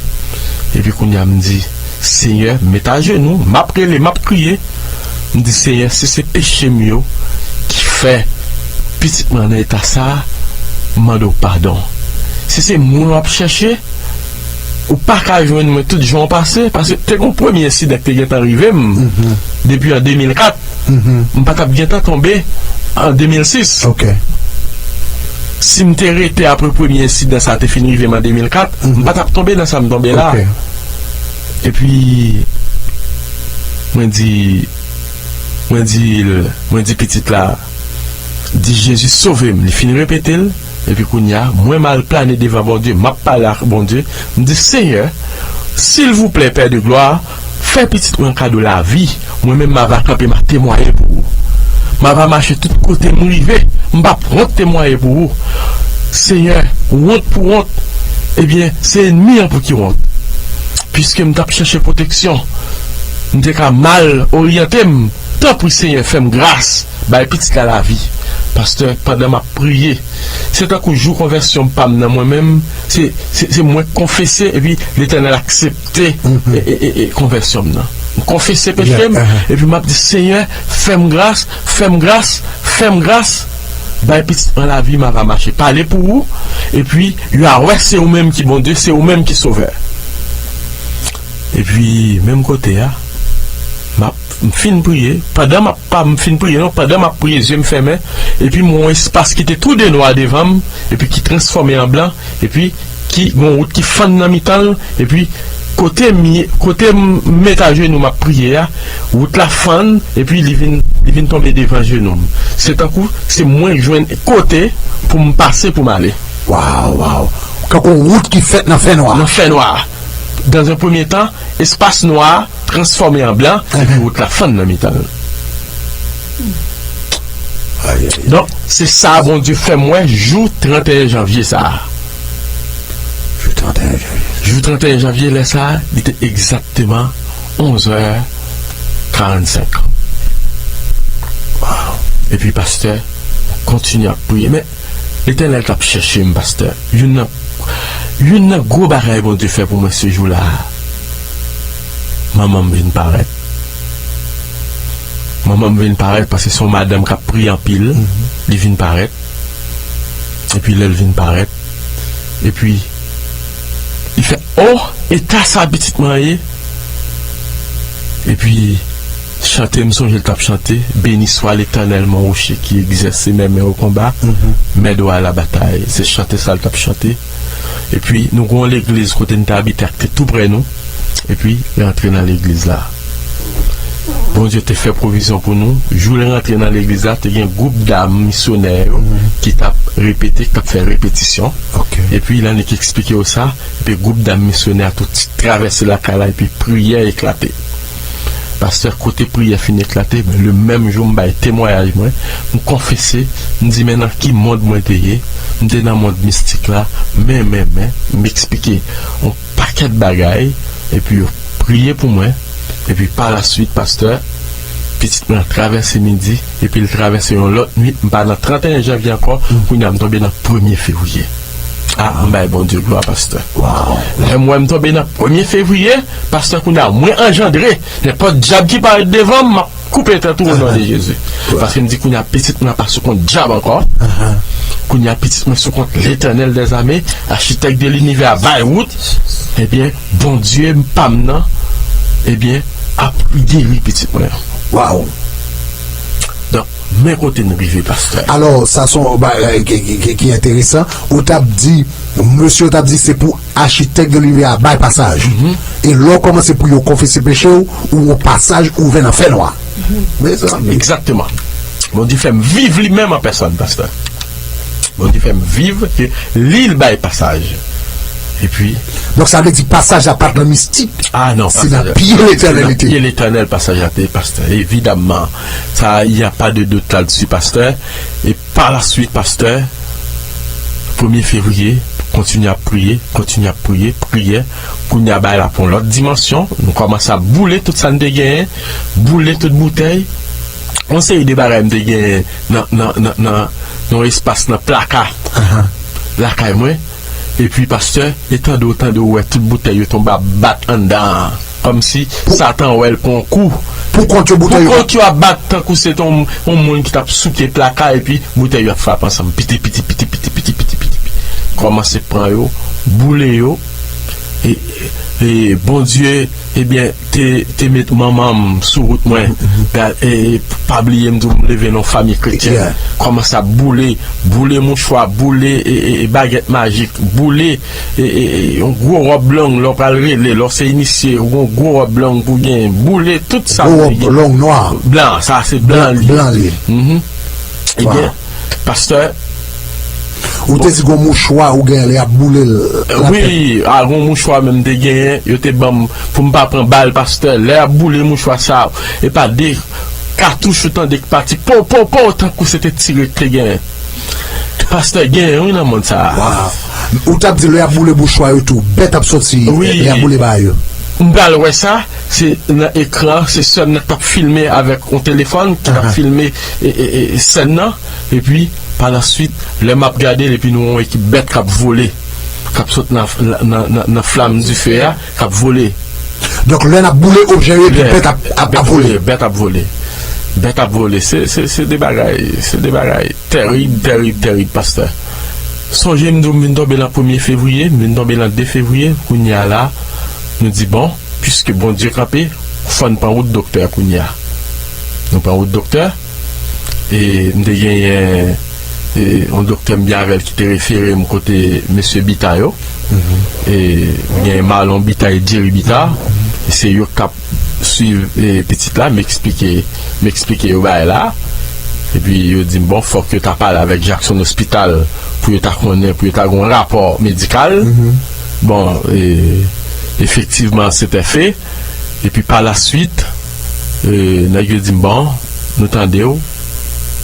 Epi kounye a m di, "Senyè, m met ajenou, m ap rele, m ap kriye." M di, "Senyè, si se peche m yo ki fè pitit mwen nan eta sa a, m mande w padon. Si se moun w ap chèche, ou pa ka jwenn mwen tout jan w pase," paske te gon premye ensidan ki te gentan rive m depi an de mil kat. M pa t ap gentan tonbe an de mil sis. Ok. Si m te rete apre premye ensidan sa te fin rive m an de mil kat, m pa t ap tonbe nan sa m tonbe la. Ok. Epi, mwen di, mwen di l, mwen di pitit la, di, "Jezi, sove m." Li fin repete l. Epi kounye a, mwen m al plane devan Bondye, m ap pale ak Bondye. M di, "Senyè, silvouplè, Pè de glwa, fè pitit mwen kado lavi. Mwen menm, m ava kanpe, m a temwaye pou ou. M ava mache tout kote m rive. M p ap wont temwaye pou ou. Senyè, wont pou wont, ebyen, se ènmi an pou ki wont. Piske m t ap chèche pwoteksyon, m te ka mal oryante m. Tanpri, Senyè, fè m gras, bay pitit la lavi." Pastè, pandan m ap priye, se tankou jou konvèsyon pa m nan mwen menm, se, se, se mwen k konfese, epi Letènèl aksepte e, e, e, e konvèsyon m nan. M konfese peche m, epi m ap di, "Senyè, fè m gras, fè m gras, fè m gras, bay pitit mwen lavi, m ava mache pale pou ou, epi yo a wè se ou menm ki Bondye, se ou menm ki Sovè." Epi, menm kote a, m ap, m fin priye, pandan m ap pa m fin priye non, pandan m ap priye, zye m fèmen, epi m wè yon espas ki te tou de nwa devan m, epi ki transfòme an blan, epi ki gon wout ki fann nan mitan l, epi kote m ye, kote m met ajenou m ap priye a, wout la fann, epi li vin, li vin tonbe devan jenou m. Se tankou se mwen k jwenn kote pou m pase pou m ale. Waw, waw. Kankou yon wout ki fèt nan fènwa. Nan fènwa. Dans un premier temps, espas nwa transfòme an blan, epi wout la fann nan mitan l. Ay, ay, ay. Donk, se sa Bondye fè m wè jou trannteyen janvye sa a. Jou trannteyen janvye. Jou trannteyen janvye, lè sa a, li te egzakteman onz è karannsenk. Waw. Epi, pastè, kontinye ap priye. Men, Letènèl t ap chèche m, pastè. Youn nan, youn nan gwo bagay Bondye fè pou mwen se jou la a. Manman m vin parèt. Manman m vin parèt paske se yon madanm k ap priye anpil. Li vin parèt. Epi lè l vin parèt, epi li fè, "Oh, eta sa pitit mwen an ye?" Epi chante, m sonje l t ap chante, "Béni soit l'Éternel, mon rocher qui exerce mes mains au combat, m'aide à la bataille." Se chante sa l t ap chante. Epi nou gen yon legliz kote n te abite ak te tou prè nou. Epi l antre nan legliz la. Bondye te fè pwovizyon pou nou. Jou l rantre nan legliz la, te gen gwoup dam misyonè yo ki t ap repete, k t ap fè repetisyon. Epi l annik eksplike yo sa, epi gwoup dam misyonè a tou ti travèse lakay la, epi priyè eklate. Pastè, kote priyè fin eklate, men le menm jou m bay temwayaj mwen, m konfese, m di men nan ki mond mwen te ye, m te nan mond mistik la, men, men, men, m eksplike yon pakèt bagay, epi yo priye pou mwen, epi pa la swit, pastè, pitit mwen travèse midi, epi l travèse yon lòt nwit, m pa nan trannteyen janvye ankò, kounye a m tonbe nan premye fevriye. Ah, m bay Bondye glwa, pastè. Lè m wè m tonbe nan premye fevriye, pastè, kounye a mwen anjandre, nenpòt dyab ki parèt devan m, m ap koupe tèt ou o non de Jezi. Paske m di kounye a pitit mwen ap sou kont dyab ankò. Kounye a pitit mwen sou kont Letènèl dèzame, achitèk de linivè a bay wout. Ebyen, Bondye pa m nan, ebyen, ap geri pitit mwen an. Waw! Donk, men kote n rive, pastè. Alò, sa se yon bagay ki, ki, ki, ki enteresan. Ou t ap di, mesye, ou t ap di se pou achitèk de linivè a bay pasaj. E lè w kòmanse pou yo konfese peche w, ou yon pasaj ouvè nan fènwa. Mezanmi. Egzakteman. Bondye fè m viv li menm an pèsòn, pastè. Bondye fè m viv ke li l bay pasaj. Epi, donk, sa vle di pasaj la pa t nan mistik. Ah non, se nan pye Letènèl li te. Pye Letènèl pasaj la te, pastè. Evidamman, sa, il n'y a pas de doute là-dessus, pastè. E pa la swit, pastè, premye fevriye, kontinye ap priye, kontinye ap priye, priyè. Kounye a bagay la pran lòt dimansyon. Nou kòmanse ap boule tout sa n te genyen, boule tout boutèy. Yon seri de bagay m te genyen nan, nan, nan, nan, nan yon espas nan plaka lakay mwen. Epi, pastè, e tande w, tande w wè tout boutèy yo tonbe ap bat anndan an. Kòmsi Satan wè l pran kou. Pou kont yo boutèy yo. Pou kont yo ap bat tankou se te yon, yon moun ki t ap souke plaka epi boutèy yo ap frape ansanm. Piti, piti, piti, piti, piti, piti, piti, piti. Kòmanse pran yo, boule yo. E, e Bondye, ebyen, te, te met manman m sou wout mwen. Da- e, e, pa bliye m di w m leve nan yon fanmi kretyen. Kòmanse ap boule, boule mouchwa, boule, e, e, e, bagèt majik, boule, e, e, e, yon gwo wòb long, lè w pral rele, lè w se inisye, yon gwo wòb long pou genyen, boule tout sa. Gwo wòb long nwa. Blan, sa se blan li ye. Blan li ye. Ebyen, pastè, ou te di gon mouchwa ou gen lè y ap boule l. Wi, a gon mouchwa menm te genyen, yo te ban m pou m pa pran bal, pastè. Lè y ap boule mouchwa sa, e pa de katouch ou tande k pati, po, po, po, tankou se te tire k te genyen. Pastè, genyen wi nan mond sa a. Ou t ap di lè y ap boule mouchwa yo tou, bèt ap soti, lè y ap boule bagay yo. M pral wè sa, se nan ekran, se sè m nan k t ap filme avèk yon telefòn, ki t ap filme, e, e, e, sèn nan. Epi, pa la swit, lè m ap gade l, epi nou wè yon ekip bèt k ap vole, k ap sot nan, nan, nan, nan flam dife a, k ap vole. Donk, lè n ap boule objè yo, epi bèt ap, ap, ap vole. Bèt ap vole. Bèt ap vole. Se, se, se de bagay, se de bagay tèrib, tèrib, tèrib, pastè. Sonje m di w m vin tonbe nan premye fevriye, m vin tonbe nan de fevriye, kounye a la, nou di, bon, piske Bondye kanpe, fò n pran wout doktè kounye a. Nou pran wout doktè, e m te genyen, e, yon doktè m byen avè l ki te refere m kote mesye Bita yo. E m genyen Marlon Bita e Jerry Bita. E se yo k t ap swiv, e, pitit la, m eksplike, m eksplike yo bagay la. Epi yo di m, bon, fòk yo ta pale avèk Jackson Hospital pou yo ta konnen, pou yo ta gen yon rapò medikal. Bon, e, efektivman, se te fè. Epi pa la swit, e, nèg yo di m, bon, nou tande w,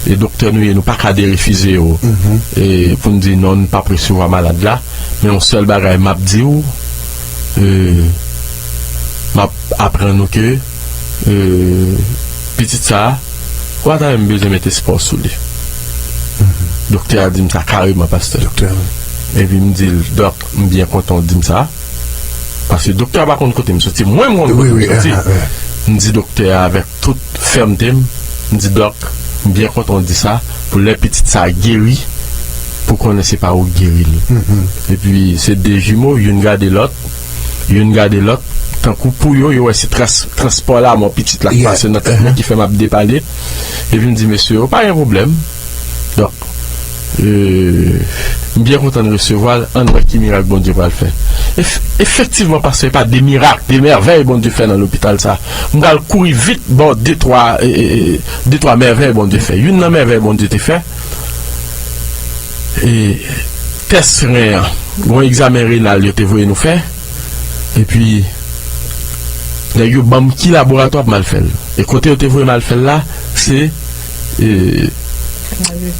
e doktè nou ye, nou pa ka derefize w. E pou n di non, n p ap resevwa malad la. Men yon sèl bagay m ap di w, e, m ap aprann ou ke, e, pitit sa a, ou pa ta menm bezwen met espwa w sou li. Doktè a di m sa kareman, pastè. Epi m di l, dòk, m byen kontan w di m sa. Paske doktè a pa konn kote m soti. Mwen, m konn kote m soti. M di doktè a avèk tout fèmte m, m di, dòk, m byen kontan w di sa, pou lè pitit sa a geri, pou konnen se pa ou k geri l. Epi, se de jimo, youn gade lòt, youn gade lòt, tankou pou yo, yo wè se trans-, transpò lamò pitit la k pase nan tèt mwen ki fè m ap depale. Epi m di, mesye yo, pa gen pwoblèm. Donk, E, m byen kontan n resevwa l, ann wè ki mirak Bondye pral fè. Ef-, efektivman, pastè, e pa de mirak, de mèvèy Bondye fè nan lopital sa. M pral kouri vit ba w de twa, e, e, e, de twa mèvèy Bondye fè. Youn nan mèvèy Bondye te fè, e, tès ren an. Gon egzamen renal yo te voye nou fè. Epi, nèg yo ban m ki laboratwa pou m al fè l. E kote yo te voye m al fè l la, se, e,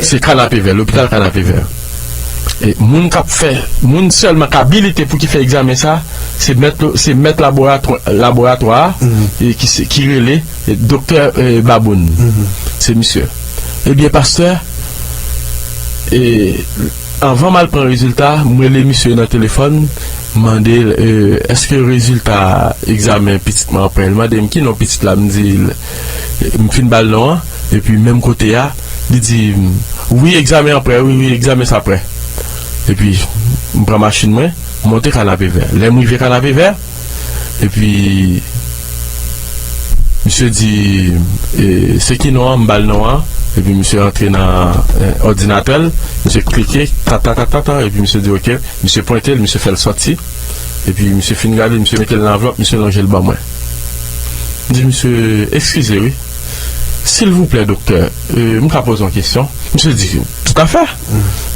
se Kanapevè, lopital Kanapevè. E moun k ap fè, moun sèlman k abilite pou ki fè egzamen sa, se mèt, se mèt laboratwa, laboratwa a, e ki se, ki rele, e, doktè, e, Baboun. Se misye. Ebyen, pastè, e, anvan m al pran rezilta, m rele misye nan telefòn, m mande l, e, èske rezilta egzamen pitit mwen an prè? Li mande m ki non pitit la, m di l, m fin ba l non an, epi menm kote a, li di m, wi, egzamen an prè, wi, wi, egzamen sa prè. Epi, m pran machin mwen, m monte Kanapevè. Lè m rive Kanapevè, epi, misye di, e, se ki non an, m ba l non an, epi misye rantre nan, e, òdinatè l, misye klike, ta, ta, ta, ta, ta, epi misye di, oke, misye pwente l, misye fè l sòti, epi misye fin gade, misye mete l nan anvlòp, misye lonje l ban mwen. M di misye, eskize wi, silvouplè, doktè, e, m ka poze yon kesyon? Misye di, toutafè.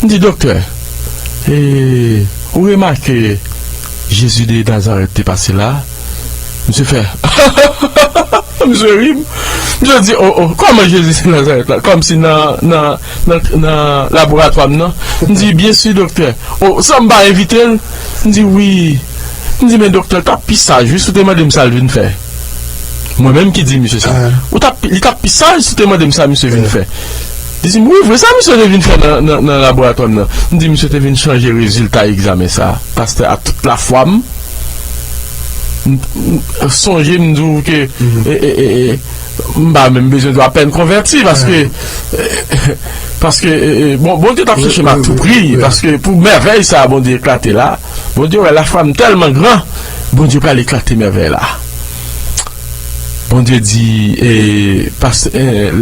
M di, doktè, e, ou remake Jezi de Nazarèt te pase la? Misye fè, misye ri m. Misye di, o, o, kòman Jezi de Nazarèt la? Kòmsi nan, nan, nan, nan laboratwa m nan. M di, byen si, doktè. O, san m pa envite l? M di, wi. M di, men doktè, l t ap pi saj, wi, si w te mande m sa l vin fè. Mwen menm ki di misye sa. Ou t ap, li t ap pi saj si w te mande m sa misye vin fè. Li di m, wi, vre sa misye te vin fè nan, nan, nan laboratwa m nan. M di, misye te vin chanje rezilta egzamen sa. Pastè, a tout lafwa m, m, m, sonje m di w ke, e, e, e, e, m pa menm bezwen di w apèn konvèti, paske, e, paske, e, e, bon, Bondye t ap chèche m a tou pri, paske pou mèvèy sa a Bondye eklate la, Bondye wè lafwa m tèlman gran, Bondye pral eklate mèvèy la. Bondye di, e, pas, e,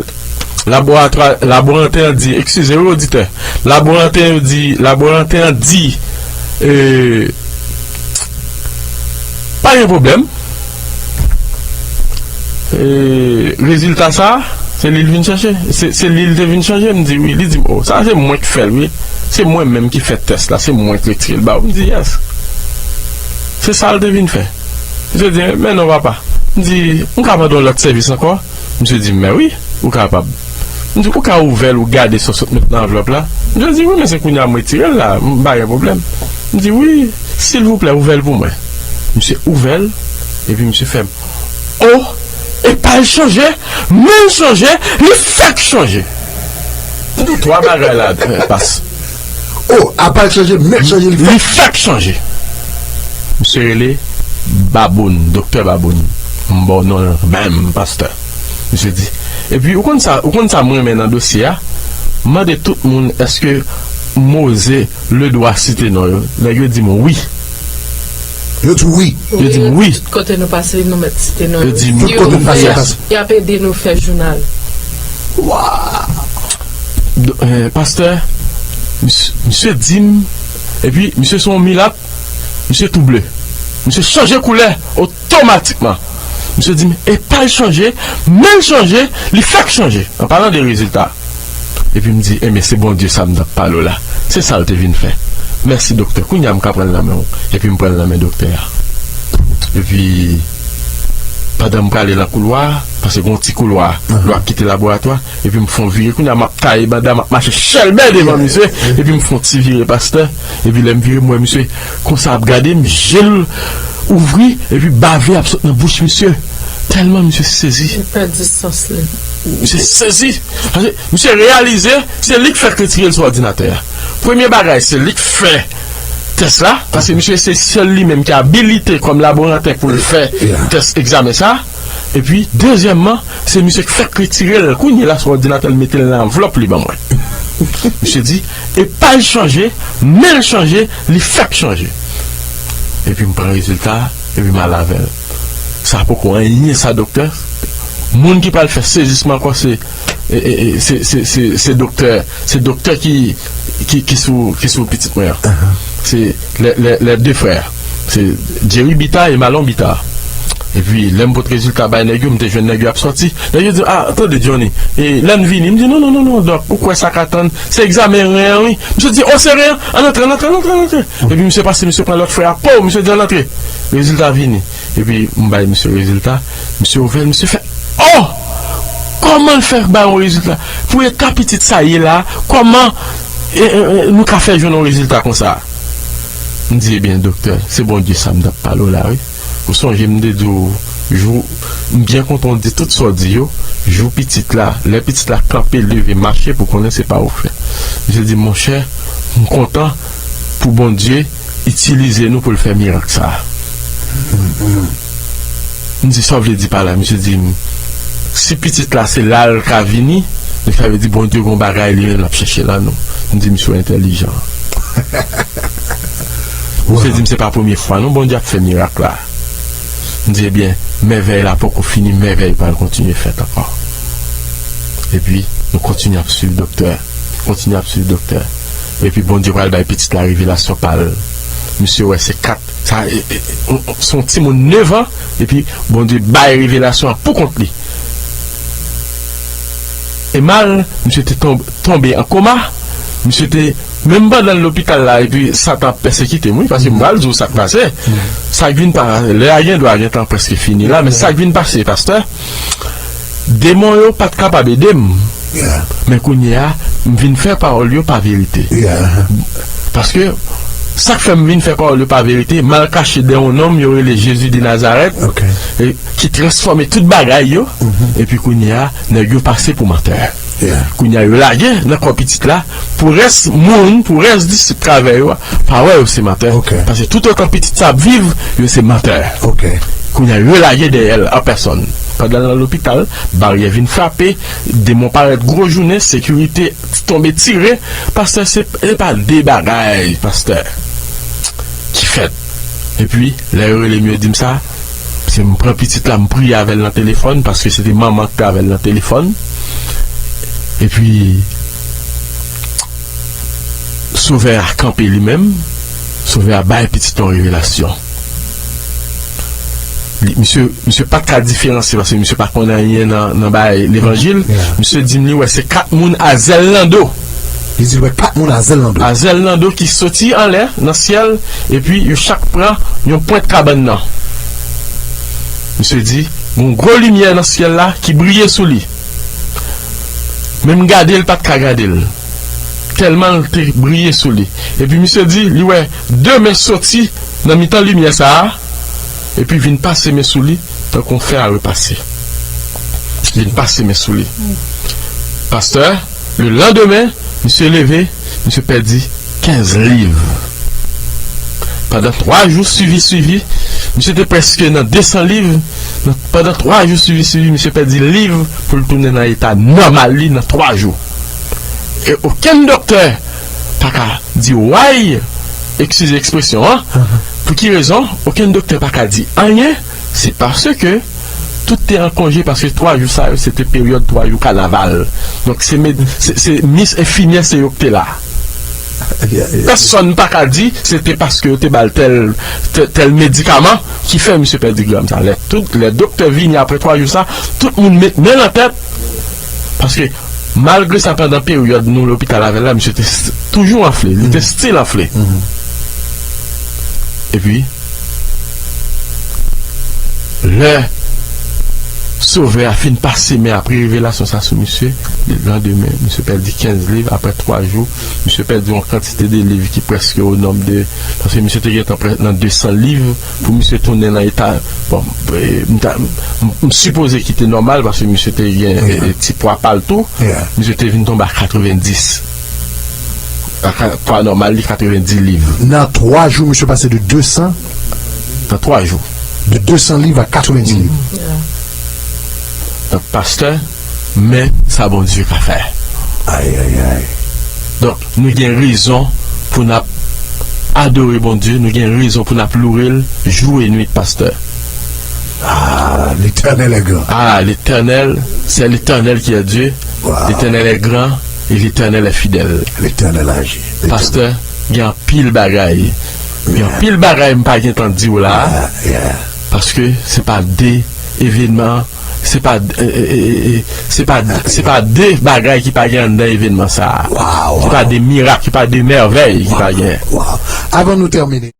laboratwa, laboranten an di, eskize wi, oditè. Laboranten yo di, laboranten an di, e, pa gen pwoblèm. E, rezilta sa, se li l vin chèche. Se, se li l te vin chanje. M di, wi. Li di m, o, sa se mwen ki fè l, wi. Se mwen menm ki fè tès la. Se mwen ki retire l ba ou. M di, yes. Se sa l te vin fè. Misye di, men non, papa. M di, m ka mande yon lòt sèvis ankò? Misye di m, men wi, ou kapab. M di, ou ka ouvè l, ou gade sa w sot met nan anvlòp la? Misye di, wi, men se kounye a m retire l la, m pa gen pwoblèm. M di, wi, silvouplè, ouvè l pou mwen. Misye ouvè l, epi misye fè m, o, e pa l chanje, men l chanje, li fèk chanje. M di w twa bagay la, e, pas. O, apa l chanje, men l chanje, li fèk. Li fèk chanje. Misye rele Baboun, doktè Baboun. M ba w non l menm, pastè. Misye di. Epi, ou konn sa, ou konn sa m renmen nan dosye a? M mande tout moun, èske m oze le dwa site non yo? Nèg yo di m wi. Yo di wi. Yo di m wi. Tout kote nou pase, nou mèt site non yo. Yo di m wi. Tout kote nou pase, pase. Y ap ede nou fè jounal. Wa! Do-, eh, pastè, mis-, misye di m, epi misye se yon milat, misye tou ble. Misye chanje koulè otomatikman. Misye di m, e pa l chanje, men l chanje, li fèk chanje. An palan de rezilta. Epi m di, enben, se Bondye sa m t ap pale w la. Se sa l te vin fè. Mèsi, doktè. Kounye a m ka pran l nan men w. Epi m pran l nan men doktè a. Epi, pandan m prale nan koulwa a, paske gon ti koulwa, lè w ap kite laboratwa, epi m fè yon vire. Kounye a, m ap taye banda, m ap mache chèlbè devan misye, epi m fè yon ti vire, pastè. Epi lè m vire, m wè misye konsa ap gade m, je l ouvri, epi bave ap sot nan bouch misye. Tèlman misye sezi. Li pèdi sans li. Misye sezi. Paske misye reyalize se li k fèk retire l sou òdinatè a. Premye bagay, se li k fè tès la, paske misye se sèl li menm ki abilite kòm laboranten pou l fè tès egzamen sa. Epi, dezyèmman, se misye k fèk retire l kounye la sou òdinatè l, mete l nan anvlòp li ban mwen. Misye di, e pa l chanje, men l chanje, li fèk chanje. Epi m pran rezilta a, epi m al avè l. Sa poko anyen sa, doktè. Moun ki pral fè sezisman ankò, se, e, e, e, se, se, se, se doktè, se doktè ki, ki, ki sou, ki sou pitit mwen an. Se lè, lè, lè de frè. Se Jerry Bita e Malon Bita. Epi, lè m pot rezilta bay nèg yo, m te jwenn nèg yo ap sòti. Nèg yo di, "Ah, tande, Johnny, e, lè n vini." M di, "Non, non, non, non, dòk, ou kwè sa ka tann? Se egzamen ren an, wi." Misye di, "Oh, se ren an? Ann antre, ann antre, ann antre, ann antre." Epi, misye pase, misye pran lòt frè a, po, misye di, "Ann antre." Rezilta vini. Epi, m bay misye rezilta. Misye ouvè l, misye fè, "Oh! Kòman l fè bay yon rezilta? Pou eta pitit sa ye la, kòman, e, e, e, nou ka fè jwenn yon rezilta konsa?" M di, "Ebyen, doktè, se Bondye sa m t ap pale w la, wi. Ou sonje m te di w, jou, m byen kontan w di tout sa w di yo, jou pitit la, lè pitit la kanpe, leve, mache, pou konnen se pa ou fè." Misye di, "Monchè, m kontan pou Bondye itilize nou pou l fè mirak sa a." M di, "Sa w vle di pa la?" Misye di m, "Si pitit la se la l ka vini, donk sa vle di Bondye gon bagay li menm l ap chèche nan nou." M di, "Misye w entèlijan." Misye di m, "Se pa premye fwa non Bondye ap fè mirak la." M di, "Ebyen, mèvèy la poko fini, mèvèy pral kontinye fèt ankò." Epi, nou kontinye ap swiv doktè, kontinye ap swiv doktè. Epi, Bondye pral bay pitit la revelasyon pa l. Misye wè se kat, sa, e, e, e, se yon timoun nèf an, epi Bondye bay revelasyon an pou kont li. E mal, misye te tonbe, tonbe an koma, misye te, menm pandan l lopital la, epi Satan ap pèsekite m, wi, paske m pral di w sa k pase. Sa k vin pa, lè a gen dwa gentan prèske fini la, men sa k vin pase, pastè, demon yo pa t kapab ede m. Men kounye a, m vin fè pawòl yo pa verite. Paske, sa k fè m vin fè pawòl yo pa verite, m al kache dèyè yon nonm yo rele Jezi de Nazarèt, e, ki transfòme tout bagay yo, epi kounye a, nèg yo pase pou mantè. Kounye a, yo lage nan kò pitit la, pou rès moun, pou rès disip travè yo a, pa wè yo se mantè. Paske toutotan pitit sa ap viv, yo se mantè. Kounye a, yo lage dèyè l an pèsòn. Pandan l nan lopital, baryè vin frape, demon parèt gwo jounen, sekirite tonbe tire. Pastè, se, se pa de bagay, pastè, ki fèt. Epi, lè yo rele m, yo di m sa, se m pran pitit la, m priye avè l nan telefòn, paske se te manman ki te avè l nan telefòn. Epi, Sovè a kanpe li menm, Sovè a bay pitit la yon revelasyon. Li, misye, misye pa t ka diferansye, paske misye pa konn anyen nan, nan bagay levanjil. Misye di m li wè se kat moun a zèl nan do. Li di l wè kat moun a zèl nan do. A zèl nan do ki soti anlè, nan syèl, epi yo chak pran yon pwent kabann nan. Misye di, gon gwo limyè nan syèl la ki briye sou li. Menm gade l pa t ka gade l. Tèlman l te briye sou li. Epi misye di, li wè de men soti nan mitan limyè sa a, epi vin pase men sou li, tankou yon fè a repase. Vin pase men sou li. Pastè, le landemen, misye leve, misye pèdi kenz liv. Pandan twa jou swivi, swivi, misye te prèske nan de san liv. Nan, pandan twa jou swivi, swivi, misye pèdi liv pou l tounen nan eta nòmal li nan twa jou. E okenn doktè pa ka di why, eskize ekspresyon an, pou ki rezon, okenn doktè pa ka di anyen, se paske tout te an konje, paske twa jou sa yo, se te peryòd twa jou kanaval. Donk, se med-, se, se mis enfimyè, se yo ki te la. Pèsonn pa ka di se te paske yo te ba l tèl, tè-, tèl medikaman ki fè misye pèdi granm sa. Lè tout, lè doktè vini apre twa jou sa, tout moun met men nan tèt. Paske, malgre sa, pandan peryòd nou lopital avè l la, misye te s-, toujou anfle. Li te still anfle. Epi, lè Sovè a fin pase men apre revelasyon sa sou misye, le landemen, misye pèdi kenz liv. Apre twa jou, misye pèdi yon kantite de liv ki prèske o nonb de, paske misye te gentan prè-, nan de san liv, pou misye tounen nan eta, bon, e, m ta, m, m sipoze ki te nòmal, paske misye te gen, e, e, ti pwa pa l tou. Misye te vin tonbe a katrevenndis. A ka-, pwa nòmal li katrevenndis liv. Nan twa jou, misye pase de de san. Nan twa jou. De de san liv a katrevenndis liv. Donk, pastè, men sa Bondye ka fè. Ay, ay, ay. Donk, nou gen rezon pou n ap adore Bondye, nou gen rezon pou n ap loure l jou e nwit, pastè. Ah, Ah, l'Éternel est grand. Ah, l'Éternel, c'est l'Éternel qui est Dieu. Wow. L'Éternel est grand et l'Éternel est fidèle. L'Éternel agit. L'Éternel- Pastè, gen anpil bagay. Gen anpil bagay m pa gen tan di w la. Yeah, yeah. Paske se pa de evenman, se pa, e, e, e, e, se pa, se pa de bagay ki pa gen anndan evenman sa a. Wow, Se pa wow. De mirak, se pa de mèvèy ki pa gen. Wow. Avan nou tèmine,